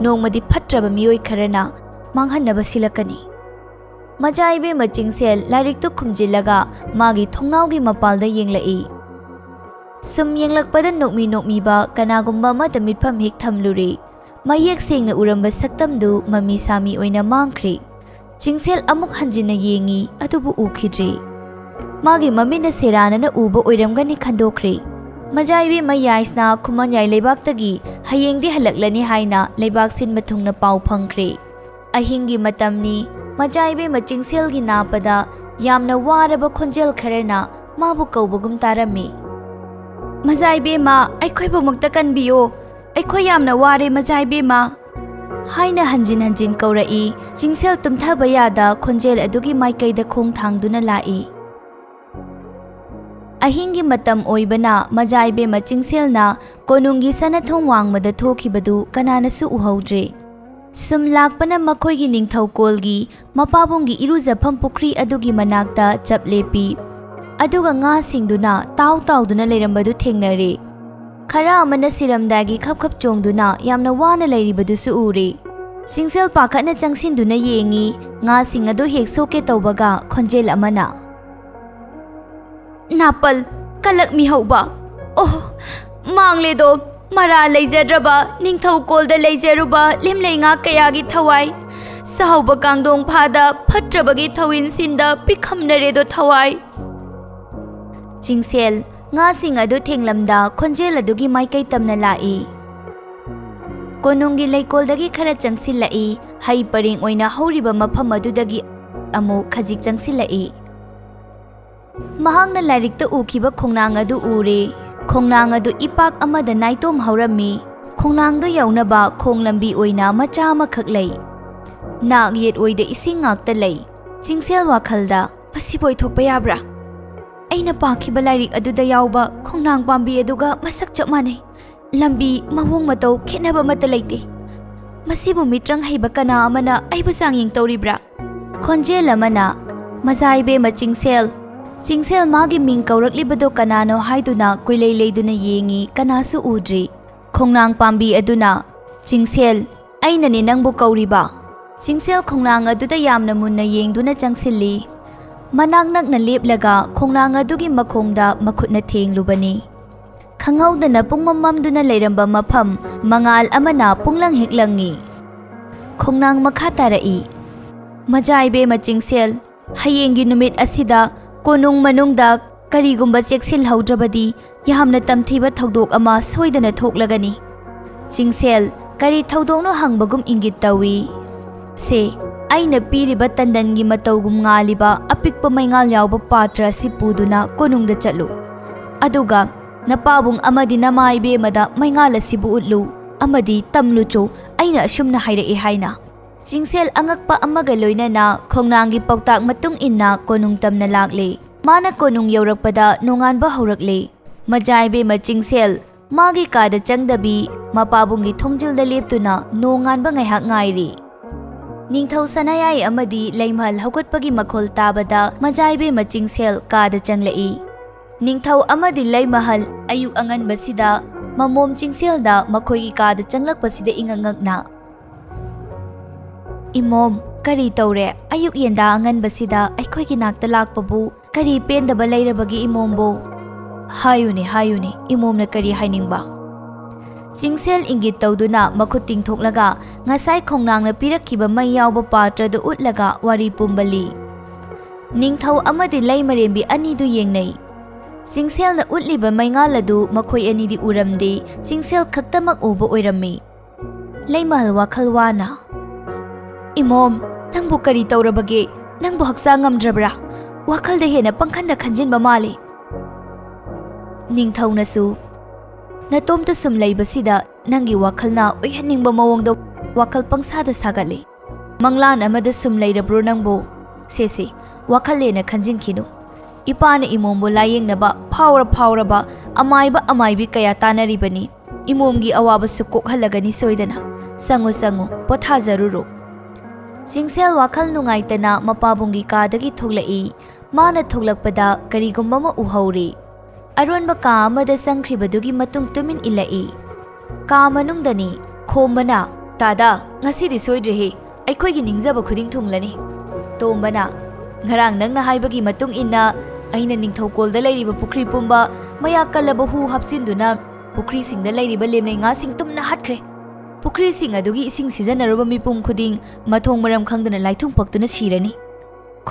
ꯅꯣꯡꯃꯗꯤ ꯐꯠꯇ꯭ꯔꯕ ꯃꯤꯑꯣꯏ ꯈꯔꯅ ꯃꯥꯡꯍꯟꯅꯕ ꯁꯤꯜꯂꯛꯀꯅꯤ꯫ ꯃꯆꯥ ꯏꯕꯦꯝꯃ ꯆꯤꯡꯁꯦꯜ ꯂꯥꯏꯔꯤꯛꯇꯨ ꯈꯨꯝꯖꯤꯜꯂꯒ ꯃꯥꯒꯤ ꯊꯣꯡꯅꯥꯎꯒꯤ ꯃꯄꯥꯜꯗ ꯌꯦꯡꯂꯛꯏ꯫ ꯁꯨꯝ ꯌꯦꯡꯂꯛꯄꯗ ꯅꯣꯛꯃꯤ ꯅꯣꯛꯃꯤꯕ ꯀꯅꯥꯒꯨꯝꯕ ꯑꯃꯗ ꯃꯤꯠꯐꯝ ꯍꯦꯛ ꯊꯝꯂꯨꯔꯦ꯫ ꯃꯌꯦꯛ ꯁꯦꯡꯅ ꯎꯔꯝꯕ ꯁꯛꯇꯝꯗꯨ ꯃꯃꯤ ꯁꯥꯃꯤ ꯑꯣꯏꯅ ꯃꯥꯡꯈ꯭ꯔꯦ꯫ ꯆꯤꯡꯁꯦꯜ ꯑꯃꯨꯛ ꯍꯟꯖꯤꯟꯅ ꯌꯦꯡꯉꯤ, ꯑꯗꯨꯕꯨ ꯎꯈꯤꯗ꯭ꯔꯦ꯫ ꯃꯥꯒꯤ ꯃꯃꯤꯠꯅ ꯁꯦꯔꯥꯟꯅꯅ ꯎꯕ ꯑꯣꯏꯔꯝꯒꯅꯤ ꯈꯟꯗꯣꯛꯈ꯭ꯔꯦ꯫ ꯃꯆꯥ ꯏꯕꯦꯝꯃ ꯌꯥꯏꯁꯅꯥ ꯈꯨꯃꯟꯌꯥꯏ ꯂꯩꯕꯥꯛꯇꯒꯤ ꯍꯌꯦꯡꯗꯤ ꯍꯜꯂꯛꯂꯅꯤ ꯍꯥꯏꯅ ꯂꯩꯕꯥꯛ ꯁꯤꯟꯕ ꯊꯨꯡꯅ ꯄꯥꯎ ꯐꯪꯈ꯭ꯔꯦ꯫ ꯑꯍꯤꯡꯒꯤ ꯃꯇꯝꯅꯤ꯫ ꯃꯆꯥ ꯏꯕꯦꯝꯃ ꯆꯤꯡꯁꯦꯜꯒꯤ ꯅꯥꯄꯗ ꯌꯥꯝꯅ ꯋꯥꯔꯕ ꯈꯣꯟꯖꯦꯜ ꯈꯔꯅ ꯃꯥꯕꯨ ꯀꯧꯕꯒꯨꯝ ꯇꯥꯔꯝꯃꯤ꯫ "ꯃꯆꯥ ꯏꯕꯦꯝꯃ, ꯑꯩꯈꯣꯏꯕꯨꯃꯛꯇ ꯀꯟꯕꯤꯌꯣ꯫ ꯑꯩꯈꯣꯏ ꯌꯥꯝꯅ ꯋꯥꯔꯦ, ꯃꯆꯥ ꯏꯕꯦꯝꯃ꯫" ꯍꯥꯏꯅ ꯍꯟꯖꯤꯟ ꯍꯟꯖꯤꯟ ꯀꯧꯔꯛꯏ꯫ ꯆꯤꯡꯁꯦꯜ ꯇꯨꯝꯊꯕ ꯌꯥꯗ ꯈꯣꯟꯖꯦꯜ ꯑꯗꯨꯒꯤ ꯃꯥꯏꯀꯩꯗ ꯈꯣꯡ ꯊꯥꯡꯗꯨꯅ ꯂꯥꯛꯏ꯫ ꯑꯍꯤꯡꯒꯤ ꯃꯇꯝ ꯑꯣꯏꯕꯅ ꯃꯖꯥ ꯏꯕꯦꯝꯃ ꯆꯤꯡꯁꯦꯜꯅ ꯀꯣꯅꯨꯡꯒꯤ ꯁꯅꯥꯊꯣꯡ ꯋꯥꯡꯃꯗ ꯊꯣꯛꯈꯤꯕꯗꯨ ꯀꯅꯥꯅꯁꯨ ꯎꯍꯧꯗ꯭ꯔꯦ꯫ ꯁꯨꯝ ꯂꯥꯛꯄꯅ ꯃꯈꯣꯏꯒꯤ ꯅꯤꯡꯊꯧꯀꯣꯜꯒꯤ ꯃꯄꯥꯕꯨꯡꯒꯤ ꯏꯔꯨꯖꯐꯝ ꯄꯨꯈ꯭ꯔꯤ ꯑꯗꯨꯒꯤ ꯃꯅꯥꯛꯇ ꯆꯞ ꯂꯦꯞꯄꯤ꯫ ꯑꯗꯨꯒ ꯉꯥꯁꯤꯡꯗꯨꯅ ꯇꯥꯎ ꯇꯥꯎꯗꯨꯅ ꯂꯩꯔꯝꯕꯗꯨ ꯊꯦꯡꯅꯔꯦ꯫ ꯈꯔ ꯑꯃꯅ ꯁꯤꯔꯝꯗꯥꯏꯒꯤ ꯈꯞ ꯈꯞ ꯆꯣꯡꯗꯨꯅ ꯌꯥꯝꯅ ꯋꯥꯅ ꯂꯩꯔꯤꯕꯗꯨꯁꯨ ꯎꯔꯦ꯫ ꯆꯤꯡꯁꯦꯜ ꯄꯥꯈꯠꯅ ꯆꯪꯁꯤꯟꯗꯨꯅ ꯌꯦꯡꯉꯤ꯫ ꯉꯥꯁꯤꯡ ꯑꯗꯨ ꯍꯦꯛ ꯁꯣꯛꯀꯦ ꯇꯧꯕꯒ ꯈꯣꯟꯖꯦꯜ ꯑꯃꯅ, "ꯅꯥꯄꯜ, ꯀꯂꯛ ꯃꯤꯍꯧꯕ! ꯑꯣ, ꯃꯥꯡꯂꯦꯗꯣ! ꯃꯔꯥ ꯂꯩꯖꯗ꯭ꯔꯕ ꯅꯤꯡꯊꯧꯀꯣꯜꯗ ꯂꯩꯖꯔꯨꯕ ꯂꯦꯝꯂꯩꯉꯥ ꯀꯌꯥꯒꯤ ꯊꯋꯥꯏ, ꯁꯥꯍꯧꯕ ꯀꯥꯡꯗꯣꯡ ꯐꯥꯗ ꯐꯠꯇ꯭ꯔꯕꯒꯤ ꯊꯧꯏꯟꯁꯤꯟꯗ ꯄꯤꯛꯈꯝꯅꯔꯦꯗꯣ ꯊꯋꯥꯏ!" ꯆꯤꯡꯁꯦꯜ ꯉꯥꯁꯤꯡ ꯑꯗꯨ ꯊꯦꯡꯂꯝꯗ ꯈꯣꯟꯖꯦꯜ ꯑꯗꯨꯒꯤ ꯃꯥꯏꯀꯩ ꯇꯝꯅ ꯂꯥꯛꯏ꯫ ꯀꯣꯅꯨꯡꯒꯤ ꯂꯩꯀꯣꯜꯗꯒꯤ ꯈꯔ ꯆꯪꯁꯤꯜꯂꯛꯏ꯫ ꯍꯩ ꯄꯔꯦꯡ ꯑꯣꯏꯅ ꯍꯧꯔꯤꯕ ꯃꯐꯝ ꯑꯗꯨꯗꯒꯤ ꯑꯃꯨꯛ ꯈꯖꯤꯛ ꯆꯪꯁꯤꯜꯂꯛꯏ꯫ ꯃꯍꯥꯛꯅ ꯂꯥꯏꯔꯤꯛꯇ ꯎꯈꯤꯕ ꯈꯣꯡꯅꯥꯡ ꯑꯗꯨ ꯎꯔꯦ꯫ ꯈꯣꯡꯅꯥꯡ ꯑꯗꯨ ꯏꯄꯥꯛ ꯑꯃꯗ ꯅꯥꯏꯇꯣꯝ ꯍꯧꯔꯝꯃꯤ꯫ ꯈꯣꯡꯅꯥꯡꯗꯨ ꯌꯧꯅꯕ ꯈꯣꯡ ꯂꯝꯕꯤ ꯑꯣꯏꯅ ꯃꯆꯥ ꯑꯃꯈꯛ ꯂꯩ꯫ ꯅꯥꯛ ꯌꯦꯠ ꯑꯣꯏꯗ ꯏꯁꯤꯡ ꯉꯥꯛꯇ ꯂꯩ꯫ ꯆꯤꯡꯁꯦꯜ ꯋꯥꯈꯜꯗ, "ꯃꯁꯤꯕꯨ ꯑꯣꯏꯊꯣꯛꯄ ꯌꯥꯕ꯭ꯔꯥ? ꯑꯩꯅ ꯄꯥꯈꯤꯕ ꯂꯥꯏꯔꯤꯛ ꯑꯗꯨꯗ ꯌꯥꯎꯕ ꯈꯣꯡꯅꯥꯡ ꯄꯥꯝꯕꯤ ꯑꯗꯨꯒ ꯃꯁꯛ ꯆꯞ ꯃꯥꯟꯅꯩ꯫ ꯂꯝꯕꯤ, ꯃꯑꯣꯡ ꯃꯇꯧ ꯈꯦꯠꯅꯕ ꯑꯃꯠꯇ ꯂꯩꯇꯦ꯫ ꯃꯁꯤꯕꯨ ꯃꯤꯇ꯭ꯔꯪ ꯍꯩꯕ ꯀꯅꯥ ꯑꯃꯅ ꯑꯩꯕꯨ ꯆꯥꯡꯌꯦꯡ ꯇꯧꯔꯤꯕ꯭ꯔꯥ?" ꯈꯣꯟꯖꯦꯜ ꯑꯃꯅ, "ꯃꯖꯥ ꯏꯕꯦꯝꯃ ꯆꯤꯡꯁꯦꯜ, ꯆꯤꯡꯁꯦꯜ, ꯃꯥꯒꯤ ꯃꯤꯡ ꯀꯧꯔꯛꯂꯤꯕꯗꯣ ꯀꯅꯥꯅꯣ?" ꯍꯥꯏꯗꯨꯅ ꯀꯨꯏꯂꯩ ꯂꯩꯗꯨꯅ ꯌꯦꯡꯉꯤ, ꯀꯅꯥꯁꯨ ꯎꯗ꯭ꯔꯤ꯫ ꯈꯣꯡꯅꯥꯡ ꯄꯥꯝꯕꯤ ꯑꯗꯨꯅ, "ꯆꯤꯡꯁꯦꯜ, ꯑꯩꯅꯅꯦ ꯅꯪꯕꯨ ꯀꯧꯔꯤꯕ꯫" ꯆꯤꯡꯁꯦꯜ ꯈꯣꯡꯅꯥꯡ ꯑꯗꯨꯗ ꯌꯥꯝꯅ ꯃꯨꯟꯅ ꯌꯦꯡꯗꯨꯅ ꯆꯪꯁꯤꯜꯂꯤ꯫ ꯃꯅꯥꯛ ꯅꯛꯅ ꯂꯦꯞꯂꯒ ꯈꯣꯡꯅꯥꯡ ꯑꯗꯨꯒꯤ ꯃꯈꯣꯡꯗ ꯃꯈꯨꯠꯅ ꯊꯦꯡꯂꯨꯕꯅꯤ꯫ ꯈꯪꯍꯧꯗꯅ ꯄꯨꯡꯃꯝ ꯃꯝꯗꯨꯅ ꯂꯩꯔꯝꯕ ꯃꯐꯝ ꯃꯉꯥꯜ ꯑꯃꯅ ꯄꯨꯡꯂꯪ ꯍꯦꯛ ꯂꯪꯉꯤ꯫ ꯈꯣꯡꯅꯥꯡ ꯃꯈꯥ ꯇꯥꯔꯛꯏ꯫ "ꯃꯖꯥ ꯏꯕꯦꯝꯃ ꯆꯤꯡꯁꯦꯜ, ꯍꯌꯦꯡꯒꯤ ꯅꯨꯃꯤꯠ ꯑꯁꯤꯗ ꯀꯣꯅꯨꯡ ꯃꯅꯨꯡꯗ ꯀꯔꯤꯒꯨꯝꯕ ꯆꯦꯛꯁꯤꯜꯍꯧꯗ꯭ꯔꯕꯗꯤ ꯌꯥꯝꯅ ꯇꯝꯊꯤꯕ ꯊꯧꯗꯣꯛ ꯑꯃ ꯁꯣꯏꯗꯅ ꯊꯣꯛꯂꯒꯅꯤ꯫ ꯆꯤꯡꯁꯦꯜ, ꯀꯔꯤ ꯊꯧꯗꯣꯛꯅꯣ?" ꯍꯪꯕꯒꯨꯝ ꯏꯪꯒꯤꯠ ꯇꯧꯏ꯫ "ꯁꯦ, ꯑꯩꯅ ꯄꯤꯔꯤꯕ ꯇꯟꯗꯟꯒꯤ ꯃꯇꯧꯒꯨꯝ ꯉꯥꯜꯂꯤꯕ ꯑꯄꯤꯛꯄ ꯃꯩꯉꯥꯜ ꯌꯥꯎꯕ ꯄꯥꯇ꯭ꯔ ꯑꯁꯤ ꯄꯨꯗꯨꯅ ꯀꯣꯅꯨꯡꯗ ꯆꯠꯂꯨ꯫ ꯑꯗꯨꯒ ꯅꯄꯥꯕꯨꯡ ꯑꯃꯗꯤ ꯅꯃꯥ ꯏꯕꯦꯝꯃꯗ ꯃꯩꯉꯥꯜ ꯑꯁꯤꯕꯨ ꯎꯠꯂꯨ꯫ ꯑꯃꯗꯤ ꯇꯝꯂꯨꯆꯣ, ꯑꯩꯅ ꯑꯁꯨꯝꯅ ꯍꯥꯏꯔꯛꯏ ꯍꯥꯏꯅ꯫ ꯆꯤꯡꯁꯦꯜ ꯑꯉꯛꯄ ꯑꯃꯒ ꯂꯣꯏꯅꯅ ꯈꯣꯡꯅꯥꯡꯒꯤ ꯄꯥꯎꯇꯥꯛ ꯃꯇꯨꯡ ꯏꯟꯅ ꯀꯣꯅꯨꯡ ꯇꯝꯅ ꯂꯥꯛꯂꯦ꯫ ꯃꯥꯅ ꯀꯣꯅꯨꯡ ꯌꯧꯔꯛꯄꯗ ꯅꯣꯡꯉꯥꯟꯕ ꯍꯧꯔꯛꯂꯦ꯫ ꯃꯖꯥ ꯏꯕꯦꯝꯃ ꯆꯤꯡꯁꯦꯜ ꯃꯥꯒꯤ ꯀꯥꯗ ꯆꯪꯗꯕꯤ ꯃꯄꯥꯕꯨꯡꯒꯤ ꯊꯣꯡꯖꯤꯜꯗ ꯂꯦꯞꯇꯨꯅ ꯅꯣꯡꯉꯥꯟꯕ ꯉꯥꯏꯍꯥꯛ ꯉꯥꯏꯔꯤ꯫ ꯅꯤꯡꯊꯧ ꯁꯅꯥꯌꯥꯏ ꯑꯃꯗꯤ ꯂꯩꯃꯍꯜ ꯍꯧꯒꯠꯄꯒꯤ ꯃꯈꯣꯜ ꯇꯥꯕꯗ ꯃꯖꯥ ꯏꯕꯦꯝꯃ ꯆꯤꯡꯁꯦꯜ ꯀꯥꯗ ꯆꯪꯂꯛꯏ꯫ ꯅꯤꯡꯊꯧ ꯑꯃꯗꯤ ꯂꯩꯃꯍꯜ ꯑꯌꯨꯛ ꯑꯉꯟꯕꯁꯤꯗ ꯃꯃꯣꯝ ꯆꯤꯡꯁꯦꯜꯗ ꯃꯈꯣꯏꯒꯤ ꯀꯥꯗ ꯆꯪꯂꯛꯄꯁꯤꯗ ꯏꯉꯛ ꯉꯛꯅ, "ꯏꯃꯣꯝ, ꯀꯔꯤ ꯇꯧꯔꯦ? ꯑꯌꯨꯛ ꯌꯦꯟꯗꯥ ꯑꯉꯟꯕꯁꯤꯗ ꯑꯩꯈꯣꯏꯒꯤ ꯅꯥꯛꯇ ꯂꯥꯛꯄꯕꯨ ꯀꯔꯤ ꯄꯦꯟꯗꯕ ꯂꯩꯔꯕꯒꯦ ꯏꯃꯣꯝꯕꯨ? ꯍꯥꯏꯌꯨꯅꯦ, ꯍꯥꯏꯌꯨꯅꯦ, ꯏꯃꯣꯝꯅ ꯀꯔꯤ ꯍꯥꯏꯅꯤꯡꯕ?" ꯆꯤꯡꯁꯦꯜ ꯏꯪꯒꯤꯠ ꯇꯧꯗꯨꯅ ꯃꯈꯨꯠ ꯇꯤꯡꯊꯣꯛꯂꯒ ꯉꯁꯥꯏ ꯈꯣꯡꯅꯥꯡꯅ ꯄꯤꯔꯛꯈꯤꯕ ꯃꯩ ꯌꯥꯎꯕ ꯄꯥꯇ꯭ꯔꯗꯨ ꯎꯠꯂꯒ ꯋꯥꯔꯤ ꯄꯨꯝꯕ ꯂꯤ꯫ ꯅꯤꯡꯊꯧ ꯑꯃꯗꯤ ꯂꯩꯃꯔꯦꯝꯕꯤ ꯑꯅꯤꯗꯨ ꯌꯦꯡꯅꯩ꯫ ꯆꯤꯡꯁꯦꯜꯅ ꯎꯠꯂꯤꯕ ꯃꯩꯉꯥꯜ ꯑꯗꯨ ꯃꯈꯣꯏ ꯑꯅꯤꯗꯤ ꯎꯔꯝꯗꯦ, ꯆꯤꯡꯁꯦꯜ ꯈꯛꯇꯃꯛ ꯎꯕ ꯑꯣꯏꯔꯝꯃꯤ꯫ ꯂꯩꯃꯍꯜ ꯋꯥꯈꯜ ꯋꯥꯅ, "ꯏꯃꯣꯝ, ꯅꯪꯕꯨ ꯀꯔꯤ ꯇꯧꯔꯕꯒꯦ? ꯅꯪꯕꯨ ꯍꯛꯆꯥꯡ ꯉꯝꯗ꯭ꯔꯕ꯭ꯔꯥ? ꯋꯥꯈꯜꯗ ꯍꯦꯟꯅ ꯄꯪꯈꯟꯗ ꯈꯟꯖꯤꯟꯕ ꯃꯥꯜꯂꯤ꯫" ꯅꯤꯡꯊꯧꯅꯁꯨ, "ꯅꯇꯣꯝꯇ ꯁꯨꯝ ꯂꯩꯕꯁꯤꯗ ꯅꯪꯒꯤ ꯋꯥꯈꯜꯅ ꯑꯣꯏꯍꯟꯅꯤꯡꯕ ꯃꯑꯣꯡꯗ ꯋꯥꯈꯜ ꯄꯪꯁꯥꯗ ꯁꯥꯒꯠꯂꯤ꯫ ꯃꯪꯂꯥꯟ ꯑꯃꯗ ꯁꯨꯝ ꯂꯩꯔꯕ꯭ꯔꯣ ꯅꯪꯕꯨ? ꯁꯦ ꯁꯦ, ꯋꯥꯈꯜ ꯍꯦꯟꯅ ꯈꯟꯖꯤꯟꯈꯤꯅꯨ꯫ ꯏꯄꯥꯅ ꯏꯃꯣꯝꯕꯨ ꯂꯥꯌꯦꯡꯅꯕ ꯐꯥꯎꯔ ꯐꯥꯎꯔꯕ ꯑꯃꯥꯏꯕ ꯑꯃꯥꯏꯕꯤ ꯀꯌꯥ ꯇꯥꯟꯅꯔꯤꯕꯅꯤ꯫ ꯏꯃꯣꯝꯒꯤ ꯑꯋꯥꯕꯁꯨ ꯀꯣꯛꯍꯜꯂꯒꯅꯤ ꯁꯣꯏꯗꯅ꯫ ꯆꯪꯉꯨ, ꯆꯪꯉꯨ, ꯄꯣꯊꯥꯖꯔꯨꯔꯣ꯫" ꯆꯤꯡꯁꯦꯜ ꯋꯥꯈꯜ ꯅꯨꯡꯉꯥꯏꯇꯅ ꯃꯄꯥꯕꯨꯡꯒꯤ ꯀꯥꯗꯒꯤ ꯊꯣꯛꯂꯛꯏ꯫ ꯃꯥꯅ ꯊꯣꯛꯂꯛꯄꯗ ꯀꯔꯤꯒꯨꯝꯕ ꯑꯃ ꯎꯍꯧꯔꯤ꯫ ꯑꯔꯣꯟꯕ ꯀꯥ ꯑꯃꯗ ꯆꯪꯈ꯭ꯔꯤꯕꯗꯨꯒꯤ ꯃꯇꯨꯡ ꯇꯨꯃꯤꯟ ꯏꯜꯂꯛꯏ꯫ ꯀꯥ ꯃꯅꯨꯡꯗꯅꯤ꯫ ꯈꯣꯝꯕꯅ, "ꯇꯥꯗ, ꯉꯁꯤꯗꯤ ꯁꯣꯏꯗ꯭ꯔꯦꯍꯦ, ꯑꯩꯈꯣꯏꯒꯤ ꯅꯤꯡꯖꯕ ꯈꯨꯗꯤꯡ ꯊꯨꯡꯂꯅꯤ꯫" ꯇꯣꯝꯕꯅ, "ꯉꯔꯥꯡ ꯅꯪꯅ ꯍꯥꯏꯕꯒꯤ ꯃꯇꯨꯡ ꯏꯟꯅ ꯑꯩꯅ ꯅꯤꯡꯊꯧꯀꯣꯜꯗ ꯂꯩꯔꯤꯕ ꯄꯨꯈ꯭ꯔꯤ ꯄꯨꯝꯕ ꯃꯌꯥ ꯀꯜꯂꯕ ꯍꯨ ꯍꯥꯞꯆꯤꯟꯗꯨꯅ ꯄꯨꯈ꯭ꯔꯤꯁꯤꯡꯗ ꯂꯩꯔꯤꯕ ꯂꯦꯝꯅꯩ ꯉꯥꯁꯤꯡ ꯇꯨꯝꯅ ꯍꯥꯠꯈ꯭ꯔꯦ꯫ ꯄꯨꯈ꯭ꯔꯤꯁꯤꯡ ꯑꯗꯨꯒꯤ ꯏꯁꯤꯡ ꯁꯤꯖꯤꯟꯅꯔꯨꯕ ꯃꯤꯄꯨꯝ ꯈꯨꯗꯤꯡ ꯃꯊꯣꯡ ꯃꯔꯝ ꯈꯪꯗꯅ ꯂꯥꯏꯊꯨꯡ ꯄꯛꯇꯨꯅ ꯁꯤꯔꯅꯤ꯫"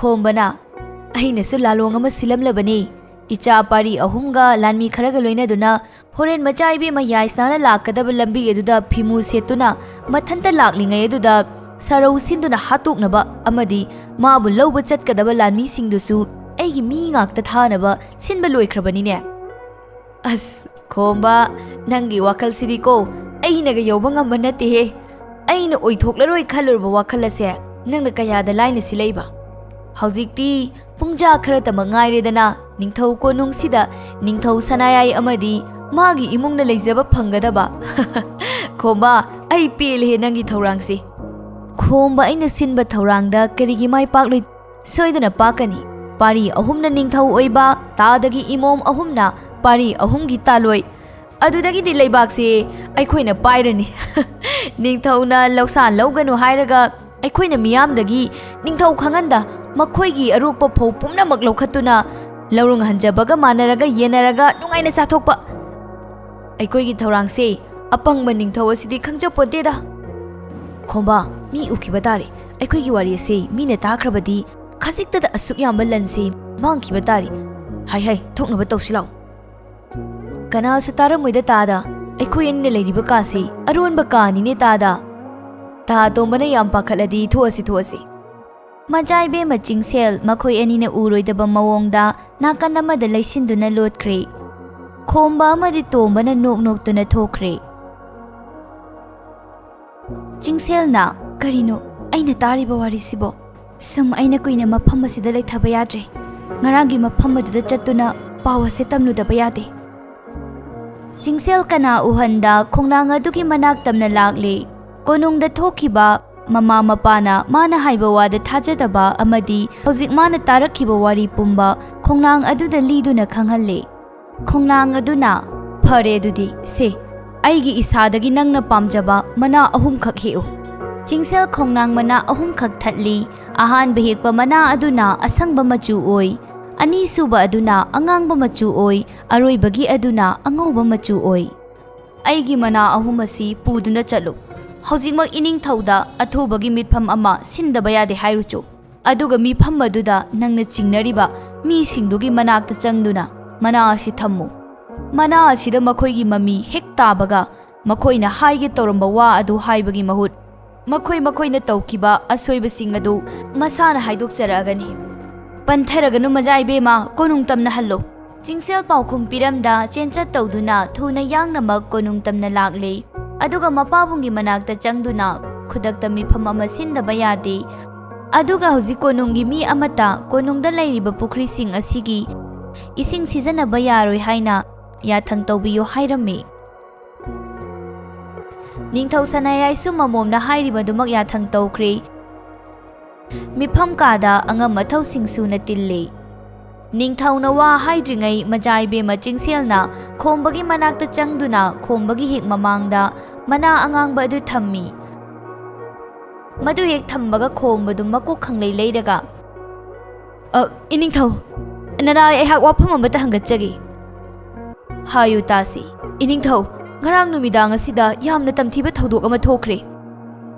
ꯈꯣꯝꯕꯅ, "ꯑꯩꯅꯁꯨ ꯂꯥꯂꯣꯡ ꯑꯃ ꯁꯤꯜꯂꯝꯂꯕꯅꯤ꯫ ꯏꯆꯥ ꯄꯥꯔꯤ ꯑꯍꯨꯝꯒ ꯂꯥꯟꯃꯤ ꯈꯔꯒ ꯂꯣꯏꯅꯗꯨꯅ ꯍꯣꯔꯦꯟ ꯃꯆꯥ ꯏꯕꯦꯝꯃ ꯌꯥꯏꯁꯅꯥꯅ ꯂꯥꯛꯀꯗꯕ ꯂꯝꯕꯤ ꯑꯗꯨꯗ ꯐꯤꯃꯨ ꯁꯦꯠꯇꯨꯅ ꯃꯊꯟꯇ ꯂꯥꯛꯂꯤꯉꯩ ꯑꯗꯨꯗ ꯁꯔꯧ ꯁꯤꯟꯗꯨꯅ ꯍꯥꯠꯇꯣꯛꯅꯕ ꯑꯃꯗꯤ ꯃꯥꯕꯨ ꯂꯧꯕ ꯆꯠꯀꯗꯕ ꯂꯥꯟꯃꯤꯁꯤꯡꯗꯨꯁꯨ ꯑꯩꯒꯤ ꯃꯤ ꯉꯥꯛꯇ ꯊꯥꯅꯕ ꯁꯤꯟꯕ ꯂꯣꯏꯈ꯭ꯔꯕꯅꯤꯅꯦ꯫" ꯑꯁ, ꯈꯣꯝꯕ, ꯅꯪꯒꯤ ꯋꯥꯈꯜꯁꯤꯗꯤꯀꯣ ꯑꯩꯅꯒ ꯌꯧꯕ ꯉꯝꯕ ꯅꯠꯇꯦꯍꯦ꯫ ꯑꯩꯅ ꯑꯣꯏꯊꯣꯛꯂꯔꯣꯏ ꯈꯜꯂꯨꯔꯕ ꯋꯥꯈꯜ ꯑꯁꯦ ꯅꯪꯅ ꯀꯌꯥꯗ ꯂꯥꯏꯅ ꯁꯤꯜꯂꯛꯏꯕ? ꯍꯧꯖꯤꯛꯇꯤ ꯄꯨꯡꯖꯥ ꯈꯔꯇꯃꯛ ꯉꯥꯏꯔꯦꯗꯅ ꯅꯤꯡꯊꯧ ꯀꯣꯅꯨꯡꯁꯤꯗ ꯅꯤꯡꯊꯧ ꯁꯅꯥꯌꯥꯏ ꯑꯃꯗꯤ ꯃꯥꯒꯤ ꯏꯃꯨꯡꯅ ꯂꯩꯖꯕ ꯐꯪꯒꯗꯕ꯫ ꯈꯣꯝꯕ, ꯑꯩ ꯄꯦꯜꯂꯦꯍꯦ ꯅꯪꯒꯤ ꯊꯧꯔꯥꯡꯁꯦ꯫ ꯈꯣꯝꯕ ꯑꯩꯅ ꯁꯤꯟꯕ ꯊꯧꯔꯥꯡꯗ ꯀꯔꯤꯒꯤ ꯃꯥꯏ ꯄꯥꯛꯂꯣꯏ? ꯁꯣꯏꯗꯅ ꯄꯥꯛꯀꯅꯤ꯫ ꯄꯥꯔꯤ ꯑꯍꯨꯝꯅ ꯅꯤꯡꯊꯧ ꯑꯣꯏꯕ, ꯇꯥꯗꯒꯤ ꯏꯃꯣꯝ ꯑꯍꯨꯝꯅ ꯄꯥꯔꯤ ꯑꯍꯨꯝꯒꯤ ꯇꯥꯂꯣꯏ꯫ ꯑꯗꯨꯗꯒꯤꯗꯤ ꯂꯩꯕꯥꯛꯁꯦ ꯑꯩꯈꯣꯏꯅ ꯄꯥꯏꯔꯅꯤ꯫ ꯅꯤꯡꯊꯧꯅ ꯂꯧꯁꯥ ꯂꯧꯒꯅꯨ ꯍꯥꯏꯔꯒ ꯑꯩꯈꯣꯏꯅ ꯃꯤꯌꯥꯝꯗꯒꯤ ꯅꯤꯡꯊꯧ ꯈꯪꯍꯟꯗ ꯃꯈꯣꯏꯒꯤ ꯑꯔꯣꯛꯄ ꯐꯧ ꯄꯨꯝꯅꯃꯛ ꯂꯧꯈꯠꯇꯨꯅ ꯂꯧꯔꯨꯡ ꯍꯟꯖꯕꯒ ꯃꯥꯟꯅꯔꯒ ꯌꯦꯟꯅꯔꯒ ꯅꯨꯡꯉꯥꯏꯅ ꯆꯥꯊꯣꯛꯄ꯫ ꯑꯩꯈꯣꯏꯒꯤ ꯊꯧꯔꯥꯡꯁꯦ ꯑꯄꯪꯕ ꯅꯤꯡꯊꯧ ꯑꯁꯤꯗꯤ ꯈꯪꯖꯄꯣꯟꯇꯦꯗ꯫ ꯈꯣꯝꯕ, ꯃꯤ ꯎꯈꯤꯕ ꯇꯥꯔꯦ꯫ ꯑꯩꯈꯣꯏꯒꯤ ꯋꯥꯔꯤ ꯑꯁꯤ ꯃꯤꯅ ꯇꯥꯈ꯭ꯔꯕꯗꯤ ꯈꯖꯤꯛꯇꯗ ꯑꯁꯨꯛ ꯌꯥꯝꯕ ꯂꯟꯁꯦ ꯃꯥꯡꯈꯤꯕ ꯇꯥꯔꯦ꯫ ꯍꯥꯏ ꯍꯥꯏ, ꯊꯣꯛꯅꯕ ꯇꯧꯁꯤ ꯂꯥꯎ꯫ ꯀꯅꯥꯁꯨ ꯇꯥꯔꯝꯃꯣꯏꯗ ꯇꯥꯗ꯫ ꯑꯩꯈꯣꯏ ꯑꯅꯤꯅ ꯂꯩꯔꯤꯕ ꯀꯥꯁꯤ ꯑꯔꯣꯟꯕ ꯀꯥꯅꯤꯅꯦ ꯇꯥꯗ꯫ ꯇꯥ ꯇꯣꯝꯕꯅ ꯌꯥꯝ ꯄꯥꯈꯠꯂꯗꯤ ꯊꯣꯛꯑꯁꯤ, ꯊꯣꯛꯑꯁꯤ꯫ ꯃꯆꯥ ꯏꯕꯦꯝꯃ ꯆꯤꯡꯁꯦꯜ ꯃꯈꯣꯏ ꯑꯅꯤꯅ ꯎꯔꯣꯏꯗꯕ ꯃꯑꯣꯡꯗ ꯅꯥꯀꯟ ꯑꯃꯗ ꯂꯩꯁꯤꯟꯗꯨꯅ ꯂꯣꯠꯈ꯭ꯔꯦ꯫ ꯈꯣꯝꯕ ꯑꯃꯗꯤ ꯇꯣꯝꯕꯅ ꯅꯣꯛ ꯅꯣꯛꯇꯨꯅ ꯊꯣꯛꯈ꯭ꯔꯦ꯫ ꯆꯤꯡꯁꯦꯜꯅ, "ꯀꯔꯤꯅꯣ ꯑꯩꯅ ꯇꯥꯔꯤꯕ ꯋꯥꯔꯤꯁꯤꯕꯣ? ꯁꯨꯝ ꯑꯩꯅ ꯀꯨꯏꯅ ꯃꯐꯝ ꯑꯁꯤꯗ ꯂꯩꯊꯕ ꯌꯥꯗ꯭ꯔꯦ꯫ ꯉꯔꯥꯡꯒꯤ ꯃꯐꯝ ꯑꯗꯨꯗ ꯆꯠꯇꯨꯅ ꯄꯥꯎ ꯑꯁꯦ ꯇꯝꯂꯨꯗꯕ ꯌꯥꯗꯦ꯫" ꯆꯤꯡꯁꯦꯜ ꯀꯅꯥ ꯎꯍꯟꯗ ꯈꯣꯡꯅꯥꯡ ꯑꯗꯨꯒꯤ ꯃꯅꯥꯛ ꯇꯝꯅ ꯂꯥꯛꯂꯦ꯫ ꯀꯣꯅꯨꯡꯗ ꯊꯣꯛꯈꯤꯕ ꯃꯃꯥ ꯃꯄꯥꯅ ꯃꯥꯅ ꯍꯥꯏꯕ ꯋꯥꯗ ꯊꯥꯖꯗꯕ ꯑꯃꯗꯤ ꯍꯧꯖꯤꯛ ꯃꯥꯅ ꯇꯥꯔꯛꯈꯤꯕ ꯋꯥꯔꯤ ꯄꯨꯝꯕ ꯈꯣꯡꯅꯥꯡ ꯑꯗꯨꯗ ꯂꯤꯗꯨꯅ ꯈꯪꯍꯜꯂꯦ꯫ ꯈꯣꯡꯅꯥꯡ ꯑꯗꯨꯅ, "ꯐꯔꯦ ꯑꯗꯨꯗꯤ, ꯁꯦ, ꯑꯩꯒꯤ ꯏꯁꯥꯗꯒꯤ ꯅꯪꯅ ꯄꯥꯝꯖꯕ ꯃꯅꯥ ꯑꯍꯨꯝꯈꯛ ꯍꯦꯛꯎ꯫" ꯆꯤꯡꯁꯦꯜ ꯈꯣꯡꯅꯥꯡ ꯃꯅꯥ ꯑꯍꯨꯝꯈꯛ ꯊꯠꯂꯤ꯫ ꯑꯍꯥꯟꯕ ꯍꯦꯛꯄ ꯃꯅꯥ ꯑꯗꯨꯅ ꯑꯁꯪꯕ ꯃꯆꯨ ꯑꯣꯏ, ꯑꯅꯤꯁꯨꯕ ꯑꯗꯨꯅ ꯑꯉꯥꯡꯕ ꯃꯆꯨ ꯑꯣꯏ, ꯑꯔꯣꯏꯕꯒꯤ ꯑꯗꯨꯅ ꯑꯉꯧꯕ ꯃꯆꯨ ꯑꯣꯏ꯫ "ꯑꯩꯒꯤ ꯃꯅꯥ ꯑꯍꯨꯝ ꯑꯁꯤ ꯄꯨꯗꯨꯅ ꯆꯠꯂꯨ꯫ ꯍꯧꯖꯤꯛꯃꯛ ꯏꯅꯤꯡꯊꯧꯗ ꯑꯊꯨꯕꯒꯤ ꯃꯤꯠꯐꯝ ꯑꯃ ꯁꯤꯟꯗꯕ ꯌꯥꯗꯦ ꯍꯥꯏꯔꯨꯆꯨ꯫ ꯑꯗꯨꯒ ꯃꯤꯐꯝ ꯑꯗꯨꯗ ꯅꯪꯅ ꯆꯤꯡꯅꯔꯤꯕ ꯃꯤꯁꯤꯡꯗꯨꯒꯤ ꯃꯅꯥꯛꯇ ꯆꯪꯗꯨꯅ ꯃꯅꯥ ꯑꯁꯤ ꯊꯝꯃꯨ꯫ ꯃꯅꯥ ꯑꯁꯤꯗ ꯃꯈꯣꯏꯒꯤ ꯃꯃꯤ ꯍꯦꯛ ꯇꯥꯕꯒ ꯃꯈꯣꯏꯅ ꯍꯥꯏꯒꯦ ꯇꯧꯔꯝꯕ ꯋꯥ ꯑꯗꯨ ꯍꯥꯏꯕꯒꯤ ꯃꯍꯨꯠ ꯃꯈꯣꯏ ꯃꯈꯣꯏꯅ ꯇꯧꯈꯤꯕ ꯑꯁꯣꯏꯕꯁꯤꯡ ꯑꯗꯨ ꯃꯁꯥꯅ ꯍꯥꯏꯗꯣꯛꯆꯔꯛꯑꯒꯅꯤ꯫ ꯄꯟꯊꯔꯒꯅꯨ ꯃꯖꯥ ꯏꯕꯦꯝꯃ, ꯀꯣꯅꯨꯡ ꯇꯝꯅ ꯍꯜꯂꯣ꯫" ꯆꯤꯡꯁꯦꯜ ꯄꯥꯎꯈꯨꯝ ꯄꯤꯔꯝꯗ ꯆꯦꯟꯆꯠ ꯇꯧꯗꯨꯅ ꯊꯨꯅ ꯌꯥꯡꯅꯃꯛ ꯀꯣꯅꯨꯡ ꯇꯝꯅ ꯂꯥꯛꯂꯦ꯫ ꯑꯗꯨꯒ ꯃꯄꯥꯕꯨꯡꯒꯤ ꯃꯅꯥꯛꯇ ꯆꯪꯗꯨꯅ ꯈꯨꯗꯛꯇ ꯃꯤꯐꯝ ꯑꯃ ꯁꯤꯟꯗꯕ ꯌꯥꯗꯦ꯫ ꯑꯗꯨꯒ ꯍꯧꯖꯤꯛ ꯀꯣꯅꯨꯡꯒꯤ ꯃꯤ ꯑꯃꯠꯇ ꯀꯣꯅꯨꯡꯗ ꯂꯩꯔꯤꯕ ꯄꯨꯈ꯭ꯔꯤꯁꯤꯡ ꯑꯁꯤꯒꯤ ꯏꯁꯤꯡ ꯁꯤꯖꯤꯟꯅꯕ ꯌꯥꯔꯣꯏ ꯍꯥꯏꯅ ꯌꯥꯊꯪ ꯇꯧꯕꯤꯌꯨ ꯍꯥꯏꯔꯝꯃꯤ꯫ ꯅꯤꯡꯊꯧ ꯁꯅꯥꯌꯥꯏꯁꯨ ꯃꯃꯣꯝꯅ ꯍꯥꯏꯔꯤꯕꯗꯨꯃꯛ ꯌꯥꯊꯪ ꯇꯧꯈ꯭ꯔꯦ꯫ ꯃꯤꯐꯝ ꯀꯥꯗ ꯑꯉꯝ ꯑꯊꯧꯁꯤꯡ ꯁꯨꯅ ꯇꯤꯜꯂꯤ꯫ ꯅꯤꯡꯊꯧꯅ ꯋꯥ ꯍꯥꯏꯗ꯭ꯔꯤꯉꯩ ꯃꯆꯥ ꯏꯕꯦꯝꯃ ꯆꯤꯡꯁꯦꯜꯅ ꯈꯣꯝꯕꯒꯤ ꯃꯅꯥꯛꯇ ꯆꯪꯗꯨꯅ ꯈꯣꯝꯕꯒꯤ ꯍꯦꯛ ꯃꯃꯥꯡꯗ ꯃꯅꯥ ꯑꯉꯥꯡꯕ ꯑꯗꯨ ꯊꯝꯃꯤ꯫ ꯃꯗꯨ ꯍꯦꯛ ꯊꯝꯕꯒ ꯈꯣꯝꯕꯗꯨ ꯃꯀꯣꯛ ꯈꯪꯂꯩ ꯂꯩꯔꯒ, "ꯑ, ꯏꯅꯤꯡꯊꯧ, ꯅꯅꯥꯏ ꯑꯩꯍꯥꯛ ꯋꯥꯐꯝ ꯑꯃꯇ ꯍꯪꯒꯠꯆꯒꯦ꯫" "ꯍꯥꯏꯌꯨ ꯇꯥꯁꯤ꯫" "ꯏꯅꯤꯡꯊꯧ, ꯉꯔꯥꯡ ꯅꯨꯃꯤꯗꯥꯡ ꯑꯁꯤꯗ ꯌꯥꯝꯅ ꯇꯝꯊꯤꯕ ꯊꯧꯗꯣꯛ ꯑꯃ ꯊꯣꯛꯈ꯭ꯔꯦ꯫"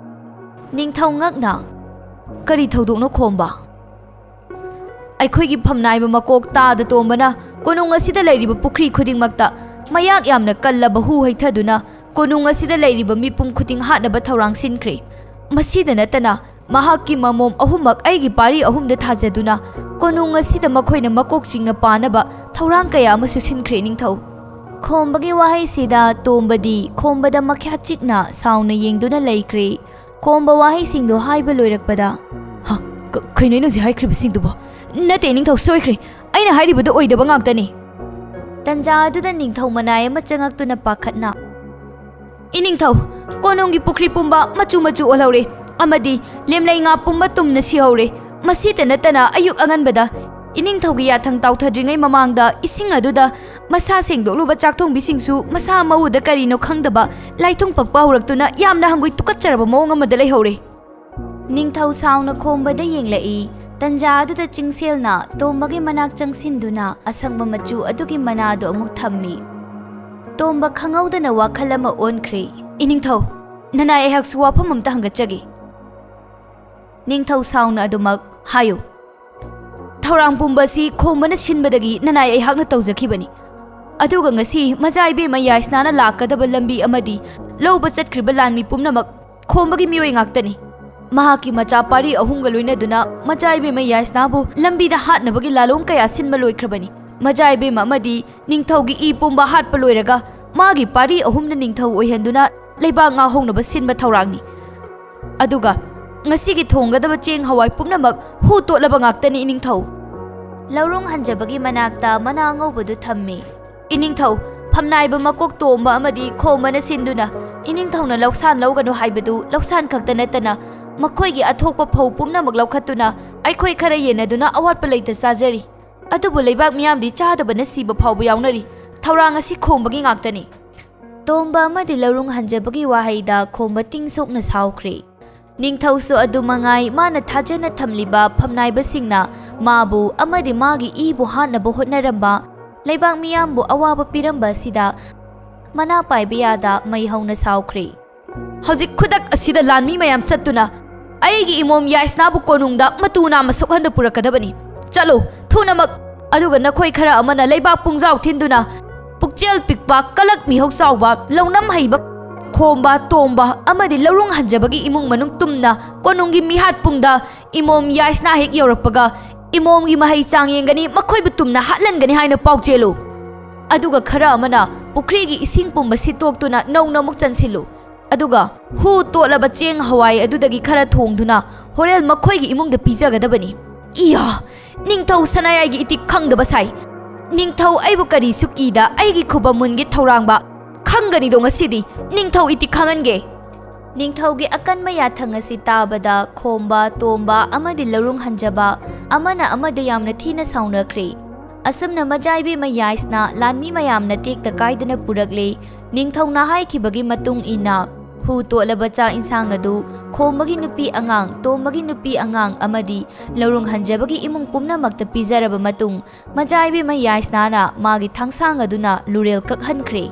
ꯅꯤꯡꯊꯧ ꯉꯛꯅ, "ꯀꯔꯤ ꯊꯧꯗꯣꯛꯅꯣ ꯈꯣꯝꯕ?" "ꯑꯩꯈꯣꯏꯒꯤ ꯐꯝꯅꯥꯏꯕ ꯃꯀꯣꯛ ꯇꯥꯗ ꯇꯣꯝꯕꯅ ꯀꯣꯅꯨꯡ ꯑꯁꯤꯗ ꯂꯩꯔꯤꯕ ꯄꯨꯈ꯭ꯔꯤ ꯈꯨꯗꯤꯡꯃꯛꯇ ꯃꯌꯥꯛ ꯌꯥꯝꯅ ꯀꯜꯂꯕ ꯍꯨ ꯍꯩꯊꯗꯨꯅ ꯀꯣꯅꯨꯡ ꯑꯁꯤꯗ ꯂꯩꯔꯤꯕ ꯃꯤꯄꯨꯝ ꯈꯨꯗꯤꯡ ꯍꯥꯠꯅꯕ ꯊꯧꯔꯥꯡ ꯁꯤꯟꯈ꯭ꯔꯦ꯫ ꯃꯁꯤꯗ ꯅꯠꯇꯅ ꯃꯍꯥꯛꯀꯤ ꯃꯃꯣꯝ ꯑꯍꯨꯝꯃꯛ ꯑꯩꯒꯤ ꯄꯥꯔꯤ ꯑꯍꯨꯝꯗ ꯊꯥꯖꯗꯨꯅ ꯀꯣꯅꯨꯡ ꯑꯁꯤꯗ ꯃꯈꯣꯏꯅ ꯃꯀꯣꯛ ꯆꯤꯡꯅ ꯄꯥꯅꯕ ꯊꯧꯔꯥꯡ ꯀꯌꯥ ꯑꯃꯁꯨ ꯁꯤꯟꯈ꯭ꯔꯦ, ꯅꯤꯡꯊꯧ꯫" ꯈꯣꯝꯕꯒꯤ ꯋꯥꯍꯩꯁꯤꯗ ꯇꯣꯝꯕꯗꯤ ꯈꯣꯝꯕꯗ ꯃꯈ꯭ꯌꯥꯠ ꯆꯤꯛꯅ ꯁꯥꯎꯅ ꯌꯦꯡꯗꯨꯅ ꯂꯩꯈ꯭ꯔꯦ꯫ ꯈꯣꯝꯕ ꯋꯥꯍꯩꯁꯤꯡꯗꯨ ꯍꯥꯏꯕ ꯂꯣꯏꯔꯛꯄꯗ, "ꯍ, ꯀ-, ꯀꯩꯅꯣ ꯑꯩꯅ ꯍꯧꯖꯤꯛ ꯍꯥꯏꯈ꯭ꯔꯤꯕꯁꯤꯡꯗꯨꯕꯣ? ꯅꯠꯇꯦ, ꯅꯤꯡꯊꯧ, ꯁꯣꯏꯈ꯭ꯔꯦ꯫ ꯑꯩꯅ ꯍꯥꯏꯔꯤꯕꯗꯨ ꯑꯣꯏꯗꯕ ꯉꯥꯛꯇꯅꯤ꯫" ꯇꯟꯖꯥ ꯑꯗꯨꯗ ꯅꯤꯡꯊꯧ ꯃꯅꯥꯏ ꯑꯃ ꯆꯪꯉꯛꯇꯨꯅ ꯄꯥꯈꯠꯅ, "ꯏꯅꯤꯡꯊꯧ, ꯀꯣꯅꯨꯡꯒꯤ ꯄꯨꯈ꯭ꯔꯤ ꯄꯨꯝꯕ ꯃꯆꯨ ꯃꯆꯨ ꯑꯣꯜꯍꯧꯔꯦ ꯑꯃꯗꯤ ꯂꯦꯝꯂꯩ ꯉꯥ ꯄꯨꯝꯕ ꯇꯨꯝꯅ ꯁꯤꯍꯧꯔꯦ꯫ ꯃꯁꯤꯇ ꯅꯠꯇꯅ ꯑꯌꯨꯛ ꯑꯉꯟꯕꯗ ꯏꯅꯤꯡꯊꯧꯒꯤ ꯌꯥꯊꯪ ꯇꯥꯎꯊꯗ꯭ꯔꯤꯉꯩ ꯃꯃꯥꯡꯗ ꯏꯁꯤꯡ ꯑꯗꯨꯗ ꯃꯁꯥ ꯁꯦꯡꯗꯣꯛꯂꯨꯕ ꯆꯥꯛꯊꯣꯡꯕꯤꯁꯤꯡꯁꯨ ꯃꯁꯥ ꯃꯎꯗ ꯀꯔꯤꯅꯣ ꯈꯪꯗꯕ ꯂꯥꯏꯊꯨꯡ ꯄꯛꯄ ꯍꯧꯔꯛꯇꯨꯅ ꯌꯥꯝꯅ ꯍꯪꯒꯣꯏ ꯇꯨꯀꯠꯆꯔꯕ ꯃꯑꯣꯡ ꯑꯃꯗ ꯂꯩꯍꯧꯔꯦ꯫" ꯅꯤꯡꯊꯧ ꯁꯥꯎꯅ ꯈꯣꯝꯕꯗ ꯌꯦꯡꯂꯛꯏ꯫ ꯇꯟꯖꯥ ꯑꯗꯨꯗ ꯆꯤꯡꯁꯦꯜꯅ ꯇꯣꯝꯕꯒꯤ ꯃꯅꯥꯛ ꯆꯪꯁꯤꯟꯗꯨꯅ ꯑꯁꯪꯕ ꯃꯆꯨ ꯑꯗꯨꯒꯤ ꯃꯅꯥꯗꯨ ꯑꯃꯨꯛ ꯊꯝꯃꯤ꯫ ꯇꯣꯝꯕ ꯈꯪꯍꯧꯗꯅ ꯋꯥꯈꯜ ꯑꯃ ꯑꯣꯟꯈ꯭ꯔꯦ꯫ "ꯏꯅꯤꯡꯊꯧ, ꯅꯅꯥꯏ ꯑꯩꯍꯥꯛꯁꯨ ꯋꯥꯐꯝ ꯑꯃꯇ ꯍꯪꯒꯠꯆꯒꯦ꯫" ꯅꯤꯡꯊꯧ ꯁꯥꯎꯅ ꯑꯗꯨꯃꯛ, "ꯍꯥꯏꯌꯨ꯫" "ꯊꯧꯔꯥꯡ ꯄꯨꯝꯕ ꯑꯁꯤ ꯈꯣꯝꯕꯅ ꯁꯤꯟꯕꯗꯒꯤ ꯅꯅꯥꯏ ꯑꯩꯍꯥꯛꯅ ꯇꯧꯖꯈꯤꯕꯅꯤ꯫ ꯑꯗꯨꯒ ꯉꯁꯤ ꯃꯆꯥ ꯏꯕꯦꯝꯃ ꯌꯥꯏꯁꯅꯥꯅ ꯂꯥꯛꯀꯗꯕ ꯂꯝꯕꯤ ꯑꯃꯗꯤ ꯂꯧꯕ ꯆꯠꯈ꯭ꯔꯤꯕ ꯂꯥꯟꯃꯤ ꯄꯨꯝꯅꯃꯛ ꯈꯣꯝꯕꯒꯤ ꯃꯤꯑꯣꯏ ꯉꯥꯛꯇꯅꯤ꯫ ꯃꯍꯥꯛꯀꯤ ꯃꯆꯥ ꯄꯥꯔꯤ ꯑꯍꯨꯝꯒ ꯂꯣꯏꯅꯗꯨꯅ ꯃꯆꯥ ꯏꯕꯦꯝꯃ ꯌꯥꯏꯁꯅꯥꯕꯨ ꯂꯝꯕꯤꯗ ꯍꯥꯠꯅꯕꯒꯤ ꯂꯥꯂꯣꯡ ꯀꯌꯥ ꯁꯤꯟꯕ ꯂꯣꯏꯈ꯭ꯔꯕꯅꯤ꯫ ꯃꯆꯥ ꯏꯕꯦꯝꯃ ꯑꯃꯗꯤ ꯅꯤꯡꯊꯧꯒꯤ ꯏ ꯄꯨꯝꯕ ꯍꯥꯠꯄ ꯂꯣꯏꯔꯒ ꯃꯥꯒꯤ ꯄꯥꯔꯤ ꯑꯍꯨꯝꯅ ꯅꯤꯡꯊꯧ ꯑꯣꯏꯍꯟꯗꯨꯅ ꯂꯩꯕꯥꯛ ꯉꯥꯍꯧꯅꯕ ꯁꯤꯟꯕ ꯊꯧꯔꯥꯡꯅꯤ꯫ ꯑꯗꯨꯒ ꯉꯁꯤꯒꯤ ꯊꯣꯡꯒꯗꯕ ꯆꯦꯡ ꯍꯋꯥꯏ ꯄꯨꯝꯅꯃꯛ ꯍꯨ ꯇꯣꯠꯂꯕ ꯉꯥꯛꯇꯅꯤ, ꯏꯅꯤꯡꯊꯧ꯫ ꯂꯧꯔꯨꯡ ꯍꯟꯖꯕꯒꯤ ꯃꯅꯥꯛꯇ ꯃꯅꯥ ꯑꯉꯧꯕꯗꯨ ꯊꯝꯃꯤ꯫ ꯏꯅꯤꯡꯊꯧ, ꯐꯝꯅꯥꯏꯕ ꯃꯀꯣꯛ ꯇꯣꯝꯕ ꯑꯃꯗꯤ ꯈꯣꯝꯕꯅ ꯁꯤꯟꯗꯨꯅ ꯏꯅꯤꯡꯊꯧꯅ ꯂꯧꯁꯥꯟ ꯂꯧꯒꯅꯨ ꯍꯥꯏꯕꯗꯨ ꯂꯧꯁꯥꯟ ꯈꯛꯇ ꯅꯠꯇꯅ ꯃꯈꯣꯏꯒꯤ ꯑꯊꯣꯛꯄ ꯐꯧ ꯄꯨꯝꯅꯃꯛ ꯂꯧꯈꯠꯇꯨꯅ ꯑꯩꯈꯣꯏ ꯈꯔ ꯌꯦꯟꯅꯗꯨꯅ ꯑꯋꯥꯠꯄ ꯂꯩꯇ ꯆꯥꯖꯔꯤ꯫ ꯑꯗꯨꯕꯨ ꯂꯩꯕꯥꯛ ꯃꯤꯌꯥꯝꯗꯤ ꯆꯥꯗꯕꯅ ꯁꯤꯕ ꯐꯥꯎꯕ ꯌꯥꯎꯅꯔꯤ꯫ ꯊꯧꯔꯥꯡ ꯑꯁꯤ ꯈꯣꯝꯕꯒꯤ ꯉꯥꯛꯇꯅꯤ꯫ ꯇꯣꯝꯕ ꯑꯃꯗꯤ ꯂꯧꯔꯨꯡ ꯍꯟꯖꯕꯒꯤ ꯋꯥꯍꯩꯗ ꯈꯣꯝꯕ ꯇꯤꯡ ꯁꯣꯛꯅ ꯁꯥꯎꯈ꯭ꯔꯦ꯫ ꯅꯤꯡꯊꯧꯁꯨ ꯑꯗꯨ ꯃꯉꯥꯏ, ꯃꯥꯅ ꯊꯥꯖꯅ ꯊꯝꯂꯤꯕ ꯐꯝꯅꯥꯏꯕꯁꯤꯡꯅ ꯃꯥꯕꯨ ꯑꯃꯗꯤ ꯃꯥꯒꯤ ꯏꯕꯨ ꯍꯥꯠꯅꯕ ꯍꯣꯠꯅꯔꯝꯕ, ꯂꯩꯕꯥꯛ ꯃꯤꯌꯥꯝꯕꯨ ꯑꯋꯥꯕ ꯄꯤꯔꯝꯕ ꯑꯁꯤꯗ ꯃꯅꯥ ꯄꯥꯏꯕ ꯌꯥꯗ ꯃꯩ ꯍꯧꯅ ꯁꯥꯎꯈ꯭ꯔꯦ꯫ ꯍꯧꯖꯤꯛ ꯈꯨꯗꯛ ꯑꯁꯤꯗ ꯂꯥꯟꯃꯤ ꯃꯌꯥꯝ ꯆꯠꯇꯨꯅ ꯑꯩꯒꯤ ꯏꯃꯣꯝ ꯌꯥꯏꯁꯅꯥꯕꯨ ꯀꯣꯅꯨꯡꯗ ꯃꯇꯨ ꯅꯥꯝꯃ ꯁꯣꯛꯍꯟꯗ ꯄꯨꯔꯛꯀꯗꯕꯅꯤ꯫ ꯆꯠꯂꯣ, ꯊꯨꯅꯃꯛ꯫ ꯑꯗꯨꯒ ꯅꯈꯣꯏ ꯈꯔ ꯑꯃꯅ ꯂꯩꯕꯥꯛ ꯄꯨꯡꯖꯥꯎ ꯊꯤꯟꯗꯨꯅ ꯄꯨꯛꯆꯦꯜ ꯄꯤꯛꯄ, ꯀꯂꯛ ꯃꯤꯍꯧ ꯆꯥꯎꯕ, ꯂꯧꯅꯝ ꯍꯩꯕ ꯈꯣꯝꯕ, ꯇꯣꯝꯕ ꯑꯃꯗꯤ ꯂꯧꯔꯨꯡ ꯍꯟꯖꯕꯒꯤ ꯏꯃꯨꯡ ꯃꯅꯨꯡ ꯇꯨꯝꯅ ꯀꯣꯅꯨꯡꯒꯤ ꯃꯤꯍꯥꯠ ꯄꯨꯡꯗ ꯏꯃꯣꯝ ꯌꯥꯏꯁꯅꯥ ꯍꯦꯛ ꯌꯧꯔꯛꯄꯒ ꯏꯃꯣꯝꯒꯤ ꯃꯍꯩ ꯆꯥꯡ ꯌꯦꯡꯒꯅꯤ, ꯃꯈꯣꯏꯕꯨ ꯇꯨꯝꯅ ꯍꯥꯠꯍꯟꯒꯅꯤ ꯍꯥꯏꯅ ꯄꯥꯎ ꯆꯦꯜꯂꯨ꯫ ꯑꯗꯨꯒ ꯈꯔ ꯑꯃꯅ ꯄꯨꯈ꯭ꯔꯤꯒꯤ ꯏꯁꯤꯡ ꯄꯨꯝꯕ ꯁꯤꯠꯇꯣꯛꯇꯨꯅ ꯅꯧꯅ ꯑꯃꯨꯛ ꯆꯟꯁꯤꯜꯂꯨ꯫ ꯑꯗꯨꯒ ꯍꯨ ꯇꯣꯠꯂꯕ ꯆꯦꯡ ꯍꯋꯥꯏ ꯑꯗꯨꯗꯒꯤ ꯈꯔ ꯊꯣꯡꯗꯨꯅ ꯍꯣꯔꯦꯟ ꯃꯈꯣꯏꯒꯤ ꯏꯃꯨꯡꯗ ꯄꯤꯖꯒꯗꯕꯅꯤ꯫ ꯏꯌꯥ! ꯅꯤꯡꯊꯧ ꯁꯅꯥꯌꯥꯏꯒꯤ ꯏꯇꯤꯛ ꯈꯪꯗꯕ ꯁꯥꯏ꯫ ꯅꯤꯡꯊꯧ ꯑꯩꯕꯨ ꯀꯔꯤꯁꯨ ꯀꯤꯗ ꯑꯩꯒꯤ ꯈꯨꯕꯝ ꯃꯨꯟꯒꯤ ꯊꯧꯔꯥꯡꯕ ꯈꯪꯒꯅꯤꯗꯣ ꯉꯁꯤꯗꯤ꯫ ꯅꯤꯡꯊꯧ ꯏꯇꯤꯛ ꯈꯪꯍꯟꯒꯦ꯫ ꯅꯤꯡꯊꯧꯒꯤ ꯑꯀꯟꯕ ꯌꯥꯊꯪ ꯑꯁꯤ ꯇꯥꯕꯗ ꯈꯣꯝꯕ, ꯇꯣꯝꯕ ꯑꯃꯗꯤ ꯂꯧꯔꯨꯡ ꯍꯟꯖꯕ ꯑꯃꯅ ꯑꯃꯗ ꯌꯥꯝꯅ ꯊꯤꯅ ꯁꯥꯎꯅꯈ꯭ꯔꯦ꯫ ꯑꯁꯨꯝꯅ ꯃꯖꯥꯏꯕꯤ ꯃꯌꯥꯏꯁꯅ ꯂꯥꯟꯃꯤ ꯃꯌꯥꯝꯅ ꯇꯦꯛꯇ ꯀꯥꯏꯗꯅ ꯄꯨꯔꯛꯂꯦ꯫ ꯅꯤꯡꯊꯧꯅ ꯍꯥꯏꯈꯤꯕꯒꯤ ꯃꯇꯨꯡ ꯏꯟꯅ ꯍꯨ ꯇꯣꯠꯂꯕ ꯆꯥꯛ ꯏꯟꯁꯥꯡ ꯑꯗꯨ ꯈꯣꯝꯕꯒꯤ ꯅꯨꯄꯤ ꯑꯉꯥꯡ, ꯇꯣꯝꯕꯒꯤ ꯅꯨꯄꯤ ꯑꯉꯥꯡ ꯑꯃꯗꯤ ꯂꯧꯔꯨꯡ ꯍꯟꯖꯕꯒꯤ ꯏꯃꯨꯡ ꯄꯨꯝꯅꯃꯛꯇ ꯄꯤꯖꯔꯕ ꯃꯇꯨꯡ ꯃꯖꯥꯏꯕꯤ ꯃꯌꯥꯏꯁꯅꯥꯅ ꯃꯥꯒꯤ ꯊꯥꯡꯁꯥꯡ ꯑꯗꯨꯅ ꯂꯨꯔꯦꯜ ꯀꯛꯍꯟꯈ꯭ꯔꯦ꯫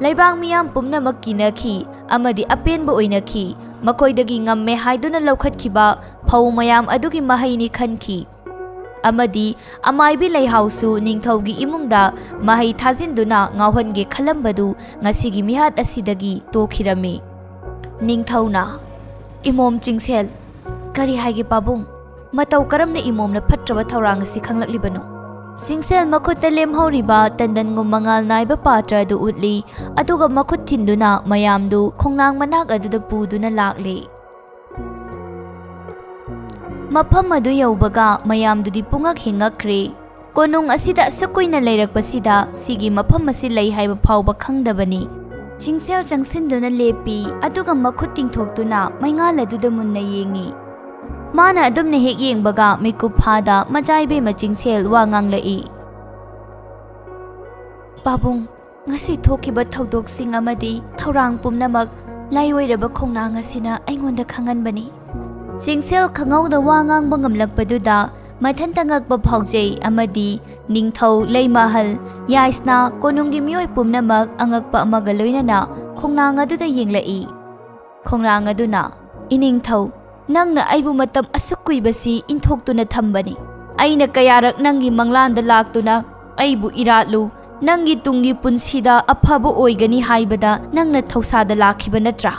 ꯂꯩꯕꯥꯛ ꯃꯤꯌꯥꯝ ꯄꯨꯝꯅꯃꯛ ꯀꯤꯅꯈꯤ ꯑꯃꯗꯤ ꯑꯄꯦꯟꯕ ꯑꯣꯏꯅꯈꯤ꯫ ꯃꯈꯣꯏꯗꯒꯤ ꯉꯝꯃꯦ ꯍꯥꯏꯗꯨꯅ ꯂꯧꯈꯠꯈꯤꯕ ꯐꯧ ꯃꯌꯥꯝ ꯑꯗꯨꯒꯤ ꯃꯍꯩꯅꯤ ꯈꯟꯈꯤ꯫ ꯑꯃꯗꯤ ꯑꯃꯥꯏꯕꯤ ꯂꯩꯍꯥꯎꯁꯨ ꯅꯤꯡꯊꯧꯒꯤ ꯏꯃꯨꯡꯗ ꯃꯍꯩ ꯊꯥꯖꯤꯟꯗꯨꯅ ꯉꯥꯎꯍꯟꯒꯦ ꯈꯜꯂꯝꯕꯗꯨ ꯉꯁꯤꯒꯤ ꯃꯤꯍꯥꯠ ꯑꯁꯤꯗꯒꯤ ꯇꯣꯛꯈꯤꯔꯝꯃꯤ꯫ ꯅꯤꯡꯊꯧꯅ, "ꯏꯃꯣꯝ ꯆꯤꯡꯁꯦꯜ, ꯀꯔꯤ ꯍꯥꯏꯒꯦ ꯄꯥꯕꯨꯡ? ꯃꯇꯧ ꯀꯔꯝꯅ ꯏꯃꯣꯝꯅ ꯐꯠꯇ꯭ꯔꯕ ꯊꯧꯔꯥꯡ ꯑꯁꯤ ꯈꯪꯂꯛꯂꯤꯕꯅꯣ?" ꯆꯤꯡꯁꯦꯜ ꯃꯈꯨꯠꯇ ꯂꯦꯝꯍꯧꯔꯤꯕ ꯇꯟꯗꯟꯒꯨꯝ ꯃꯉꯥꯜ ꯅꯥꯏꯕ ꯄꯥꯇ꯭ꯔ ꯑꯗꯨ ꯎꯠꯂꯤ, ꯑꯗꯨꯒ ꯃꯈꯨꯠ ꯊꯤꯟꯗꯨꯅ ꯃꯌꯥꯝꯗꯨ ꯈꯣꯡꯅꯥꯡ ꯃꯅꯥꯛ ꯑꯗꯨꯗ ꯄꯨꯗꯨꯅ ꯂꯥꯛꯂꯤ꯫ ꯃꯐꯝ ꯑꯗꯨ ꯌꯧꯕꯒ ꯃꯌꯥꯝꯗꯨꯗꯤ ꯄꯨꯡꯉꯛ ꯍꯦꯛ ꯉꯛꯈ꯭ꯔꯦ꯫ ꯀꯣꯅꯨꯡ ꯑꯁꯤꯗ ꯑꯁꯨꯛ ꯀꯨꯏꯅ ꯂꯩꯔꯛꯄꯁꯤꯗ ꯁꯤꯒꯤ ꯃꯐꯝ ꯑꯁꯤ ꯂꯩ ꯍꯥꯏꯕ ꯐꯥꯎꯕ ꯈꯪꯗꯕꯅꯤ꯫ ꯆꯤꯡꯁꯦꯜ ꯆꯪꯁꯤꯟꯗꯨꯅ ꯂꯦꯞꯄꯤ, ꯑꯗꯨꯒ ꯃꯈꯨꯠ ꯇꯤꯡꯊꯣꯛꯇꯨꯅ ꯃꯩꯉꯥꯜ ꯑꯗꯨꯗ ꯃꯨꯟꯅ ꯌꯦꯡꯉꯤ꯫ ꯃꯥꯅ ꯑꯗꯨꯝꯅ ꯍꯦꯛ ꯌꯦꯡꯕꯒ ꯃꯤꯀꯨꯞ ꯐꯥꯗ ꯃꯆꯥꯏꯕꯦꯝꯃ ꯆꯤꯡꯁꯦꯜ ꯋꯥ ꯉꯥꯡꯂꯛꯏ꯫ "ꯄꯥꯕꯨꯡ, ꯉꯁꯤ ꯊꯣꯛꯈꯤꯕ ꯊꯧꯗꯣꯛꯁꯤꯡ ꯑꯃꯗꯤ ꯊꯧꯔꯥꯡ ꯄꯨꯝꯅꯃꯛ ꯂꯥꯏꯑꯣꯏꯔꯕ ꯈꯣꯡꯅꯥꯡ ꯑꯁꯤꯅ ꯑꯩꯉꯣꯟꯗ ꯈꯪꯍꯟꯕꯅꯤ꯫" ꯆꯤꯡꯁꯦꯜ ꯈꯪꯍꯧꯗ ꯋꯥ ꯉꯥꯡꯕ ꯉꯝꯂꯛꯄꯗꯨꯗ ꯃꯊꯟꯇ ꯉꯛꯄ ꯐꯥꯎꯖꯩ, ꯑꯃꯗꯤ ꯅꯤꯡꯊꯧ, ꯂꯩꯃꯍꯜ, ꯌꯥꯏꯁꯅꯥ, ꯀꯣꯅꯨꯡꯒꯤ ꯃꯤꯑꯣꯏ ꯄꯨꯝꯅꯃꯛ ꯑꯉꯛꯄ ꯑꯃꯒ ꯂꯣꯏꯅꯅ ꯈꯣꯡꯅꯥꯡ ꯑꯗꯨꯗ ꯌꯦꯡꯂꯛꯏ꯫ ꯈꯣꯡꯅꯥꯡ ꯑꯗꯨꯅ, "ꯏꯅꯤꯡꯊꯧ, ꯅꯪꯅ ꯑꯩꯕꯨ ꯃꯇꯝ ꯑꯁꯨꯛ ꯀꯨꯏꯕꯁꯤ ꯏꯟꯊꯣꯛꯇꯨꯅ ꯊꯝꯕꯅꯤ꯫ ꯑꯩꯅ ꯀꯌꯥꯔꯛ ꯅꯪꯒꯤ ꯃꯪꯂꯥꯟꯗ ꯂꯥꯛꯇꯨꯅ ꯑꯩꯕꯨ ꯏꯔꯥꯠꯂꯨ, ꯅꯪꯒꯤ ꯇꯨꯡꯒꯤ ꯄꯨꯟꯁꯤꯗ ꯑꯐꯕ ꯑꯣꯏꯒꯅꯤ ꯍꯥꯏꯕꯗ ꯅꯪꯅ ꯊꯧꯁꯥꯗ ꯂꯥꯛꯈꯤꯕ ꯅꯠꯇ꯭ꯔꯥ?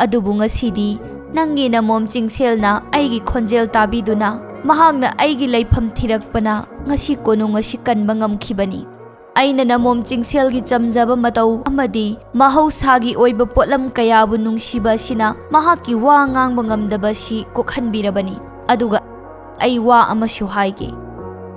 ꯑꯗꯨꯕꯨ ꯉꯁꯤꯗꯤ ꯅꯪꯒꯤ ꯅꯃꯣꯝ ꯆꯤꯡꯁꯦꯜꯅ ꯑꯩꯒꯤ ꯈꯣꯟꯖꯦꯜ ꯇꯥꯕꯤꯗꯨꯅ ꯃꯍꯥꯛꯅ ꯑꯩꯒꯤ ꯂꯩꯐꯝ ꯊꯤꯔꯛꯄꯅ ꯉꯁꯤ ꯀꯣꯅꯨꯡ ꯑꯁꯤ ꯀꯟꯕ ꯉꯝꯈꯤꯕꯅꯤ꯫ ꯑꯩꯅ ꯅꯃꯣꯝ ꯆꯤꯡꯁꯦꯜꯒꯤ ꯆꯝꯖꯕ ꯃꯇꯧ ꯑꯃꯗꯤ ꯃꯍꯧꯁꯥꯒꯤ ꯑꯣꯏꯕ ꯄꯣꯠꯂꯝ ꯀꯌꯥꯕꯨ ꯅꯨꯡꯁꯤꯕ ꯑꯁꯤꯅ ꯃꯍꯥꯛꯀꯤ ꯋꯥ ꯉꯥꯡꯕ ꯉꯝꯗꯕ ꯑꯁꯤ ꯀꯣꯛꯍꯟꯕꯤꯔꯕꯅꯤ꯫ ꯑꯗꯨꯒ ꯑꯩ ꯋꯥ ꯑꯃꯁꯨ ꯍꯥꯏꯒꯦ꯫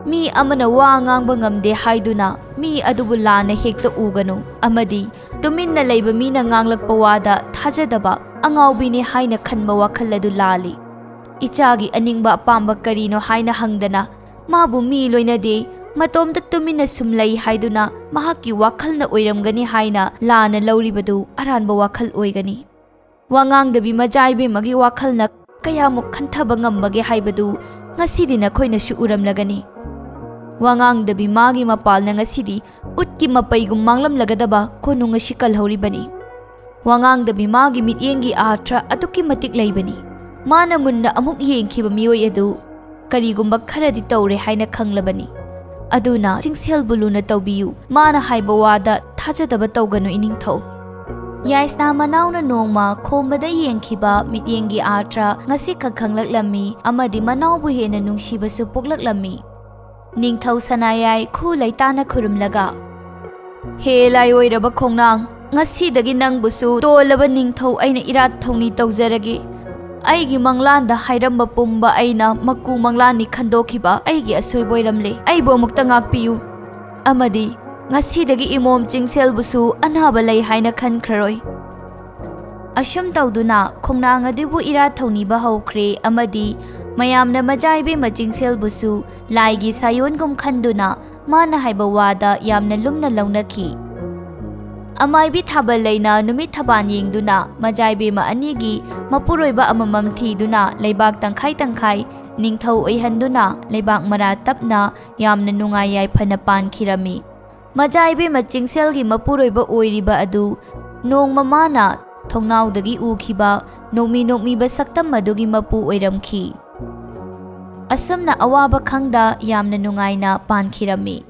ꯃꯤ ꯑꯃꯅ ꯋꯥ ꯉꯥꯡꯕ ꯉꯝꯗꯦ ꯍꯥꯏꯗꯨꯅ ꯃꯤ ꯑꯗꯨꯕꯨ ꯂꯥꯟꯅ ꯍꯦꯛꯇ ꯎꯒꯅꯨ, ꯑꯃꯗꯤ ꯇꯨꯃꯤꯟꯅ ꯂꯩꯕ ꯃꯤꯅ ꯉꯥꯡꯂꯛꯄ ꯋꯥꯗ ꯊꯥꯖꯗꯕ, ꯑꯉꯥꯎꯕꯤꯅꯤ ꯍꯥꯏꯅ ꯈꯟꯕ ꯋꯥꯈꯜ ꯑꯗꯨ ꯂꯥꯜꯂꯤ꯫ ꯏꯆꯥꯒꯤ ꯑꯅꯤꯡꯕ ꯑꯄꯥꯝꯕ ꯀꯔꯤꯅꯣ ꯍꯥꯏꯅ ꯍꯪꯗꯅ, ꯃꯥꯕꯨ ꯃꯤ ꯂꯣꯏꯅꯗꯦ, ꯃꯇꯣꯝꯇ ꯇꯨꯃꯤꯟꯅ ꯁꯨꯝ ꯂꯩ ꯍꯥꯏꯗꯨꯅ ꯃꯍꯥꯛꯀꯤ ꯋꯥꯈꯜꯅ ꯑꯣꯏꯔꯝꯒꯅꯤ ꯍꯥꯏꯅ ꯂꯥꯟꯅ ꯂꯧꯔꯤꯕꯗꯨ ꯑꯔꯥꯟꯕ ꯋꯥꯈꯜ ꯑꯣꯏꯒꯅꯤ꯫ ꯋꯥꯉꯥꯡꯗꯕꯤ ꯃꯆꯥ ꯏꯕꯦꯝꯃꯒꯤ ꯋꯥꯈꯜꯅ ꯀꯌꯥꯃꯨꯛ ꯈꯟꯊꯕ ꯉꯝꯕꯒꯦ ꯍꯥꯏꯕꯗꯨ ꯉꯁꯤꯗꯤ ꯅꯈꯣꯏꯅꯁꯨ ꯎꯔꯝꯂꯒꯅꯤ꯫ ꯋꯥꯉꯥꯡꯗꯕꯤ ꯃꯥꯒꯤ ꯃꯄꯥꯜꯅ ꯉꯁꯤꯗꯤ ꯎꯠꯀꯤ ꯃꯄꯩꯒꯨꯝ ꯃꯥꯡꯂꯝꯂꯒꯗꯕ ꯀꯣꯅꯨꯡ ꯑꯁꯤ ꯀꯜꯍꯧꯔꯤꯕꯅꯤ꯫ ꯋꯥꯉꯥꯡꯗꯕꯤ ꯃꯥꯒꯤ ꯃꯤꯠꯌꯦꯡꯒꯤ ꯑꯥꯔꯊ ꯑꯗꯨꯛꯀꯤ ꯃꯇꯤꯛ ꯂꯩꯕꯅꯤ꯫ ꯃꯥꯅ ꯃꯨꯟꯅ ꯑꯃꯨꯛ ꯌꯦꯡꯈꯤꯕ ꯃꯤꯑꯣꯏ ꯑꯗꯨ ꯀꯔꯤꯒꯨꯝꯕ ꯈꯔꯗꯤ ꯇꯧꯔꯦ ꯍꯥꯏꯅ ꯈꯪꯂꯕꯅꯤ꯫ ꯑꯗꯨꯅ ꯆꯤꯡꯁꯦꯜꯕꯨ ꯂꯨꯅ ꯇꯧꯕꯤꯌꯨ꯫ ꯃꯥꯅ ꯍꯥꯏꯕ ꯋꯥꯗ ꯊꯥꯖꯗꯕ ꯇꯧꯒꯅꯨ, ꯏꯅꯤꯡꯊꯧ꯫ ꯌꯥꯏꯁꯅꯥ ꯃꯅꯥꯎꯅ ꯅꯣꯡꯃ ꯈꯣꯝꯕꯗ ꯌꯦꯡꯈꯤꯕ ꯃꯤꯠꯌꯦꯡꯒꯤ ꯑꯥꯔꯊ ꯉꯁꯤꯈꯛ ꯈꯪꯂꯛꯂꯝꯃꯤ, ꯑꯃꯗꯤ ꯃꯅꯥꯎꯕꯨ ꯍꯦꯟꯅ ꯅꯨꯡꯁꯤꯕꯁꯨ ꯄꯣꯛꯂꯛꯂꯝꯃꯤ꯫ ꯅꯤꯡꯊꯧ ꯁꯅꯥꯌꯥꯏ ꯈꯨ ꯂꯩꯇꯥꯅ ꯈꯨꯔꯨꯝꯂꯒ, "ꯍꯦ ꯂꯥꯏꯑꯣꯏꯔꯕ ꯈꯣꯡꯅꯥꯡ, ꯉꯁꯤꯗꯒꯤ ꯅꯪꯕꯨꯁꯨ ꯇꯣꯜꯂꯕ ꯅꯤꯡꯊꯧ ꯑꯩꯅ ꯏꯔꯥꯠ ꯊꯧꯅꯤ ꯇꯧꯖꯔꯒꯦ꯫ ꯑꯩꯒꯤ ꯃꯪꯂꯥꯟꯗ ꯍꯥꯏꯔꯝꯕ ꯄꯨꯝꯕ ꯑꯩꯅ ꯃꯀꯨ ꯃꯪꯂꯥꯟꯅꯤ ꯈꯟꯗꯣꯛꯈꯤꯕ ꯑꯩꯒꯤ ꯑꯁꯣꯏꯕ ꯑꯣꯏꯔꯝꯂꯦ꯫ ꯑꯩꯕꯨ ꯑꯃꯨꯛꯇ ꯉꯥꯛꯄꯤꯌꯨ꯫ ꯑꯃꯗꯤ ꯉꯁꯤꯗꯒꯤ ꯏꯃꯣꯝ ꯆꯤꯡꯁꯦꯜꯕꯨꯁꯨ ꯑꯅꯥꯕ ꯂꯩ ꯍꯥꯏꯅ ꯈꯟꯈ꯭ꯔꯔꯣꯏ"꯫ ꯑꯁꯨꯝ ꯇꯧꯗꯨꯅ ꯈꯣꯡꯅꯥꯡ ꯑꯗꯨꯕꯨ ꯏꯔꯥꯠ ꯊꯧꯅꯤꯕ ꯍꯧꯈ꯭ꯔꯦ, ꯑꯃꯗꯤ ꯃꯌꯥꯝꯅ ꯃꯖꯥꯏꯕꯦꯝꯃ ꯆꯤꯡꯁꯦꯜꯕꯨꯁꯨ ꯂꯥꯏꯒꯤ ꯁꯥꯌꯣꯟꯒꯨꯝ ꯈꯟꯗꯨꯅ ꯃꯥꯅ ꯍꯥꯏꯕ ꯋꯥꯗ ꯌꯥꯝꯅ ꯂꯨꯝꯅ ꯂꯧꯅꯈꯤ꯫ ꯑꯃꯥꯏꯕꯤ ꯊꯥꯕꯜ ꯂꯩꯅ ꯅꯨꯃꯤꯠ ꯊꯕꯥꯟ ꯌꯦꯡꯗꯨꯅ ꯃꯖꯥꯏꯕꯦꯝꯃ ꯑꯅꯤꯒꯤ ꯃꯄꯨꯔꯣꯏꯕ ꯑꯃꯃꯝ ꯊꯤꯗꯨꯅ ꯂꯩꯕꯥꯛ ꯇꯪꯈꯥꯏ ꯇꯪꯈꯥꯏ ꯅꯤꯡꯊꯧ ꯑꯣꯏꯍꯟꯗꯨꯅ ꯂꯩꯕꯥꯛ ꯃꯔꯥ ꯇꯞꯅ ꯌꯥꯝꯅ ꯅꯨꯡꯉꯥꯏ ꯌꯥꯏꯐꯅ ꯄꯥꯟꯈꯤꯔꯝꯃꯤ꯫ ꯃꯖꯥꯏꯕꯦꯝꯃ ꯆꯤꯡꯁꯦꯜꯒꯤ ꯃꯄꯨꯔꯣꯏꯕ ꯑꯣꯏꯔꯤꯕ ꯑꯗꯨ ꯅꯣꯡꯃ ꯃꯥꯅ ꯊꯣꯡꯅꯥꯎꯗꯒꯤ ꯎꯈꯤꯕ ꯅꯣꯛꯃꯤ ꯅꯣꯛꯃꯤꯕ ꯁꯛꯇꯝ ꯑꯗꯨꯒꯤ ꯃꯄꯨ ꯑꯣꯏꯔꯝꯈꯤ꯫ ꯑꯁꯨꯝꯅ ꯑꯋꯥꯕ ꯈꯪꯗ ꯌꯥꯝꯅ ꯅꯨꯡꯉꯥꯏꯅ ꯄꯥꯟꯈꯤꯔꯝꯃꯤ꯫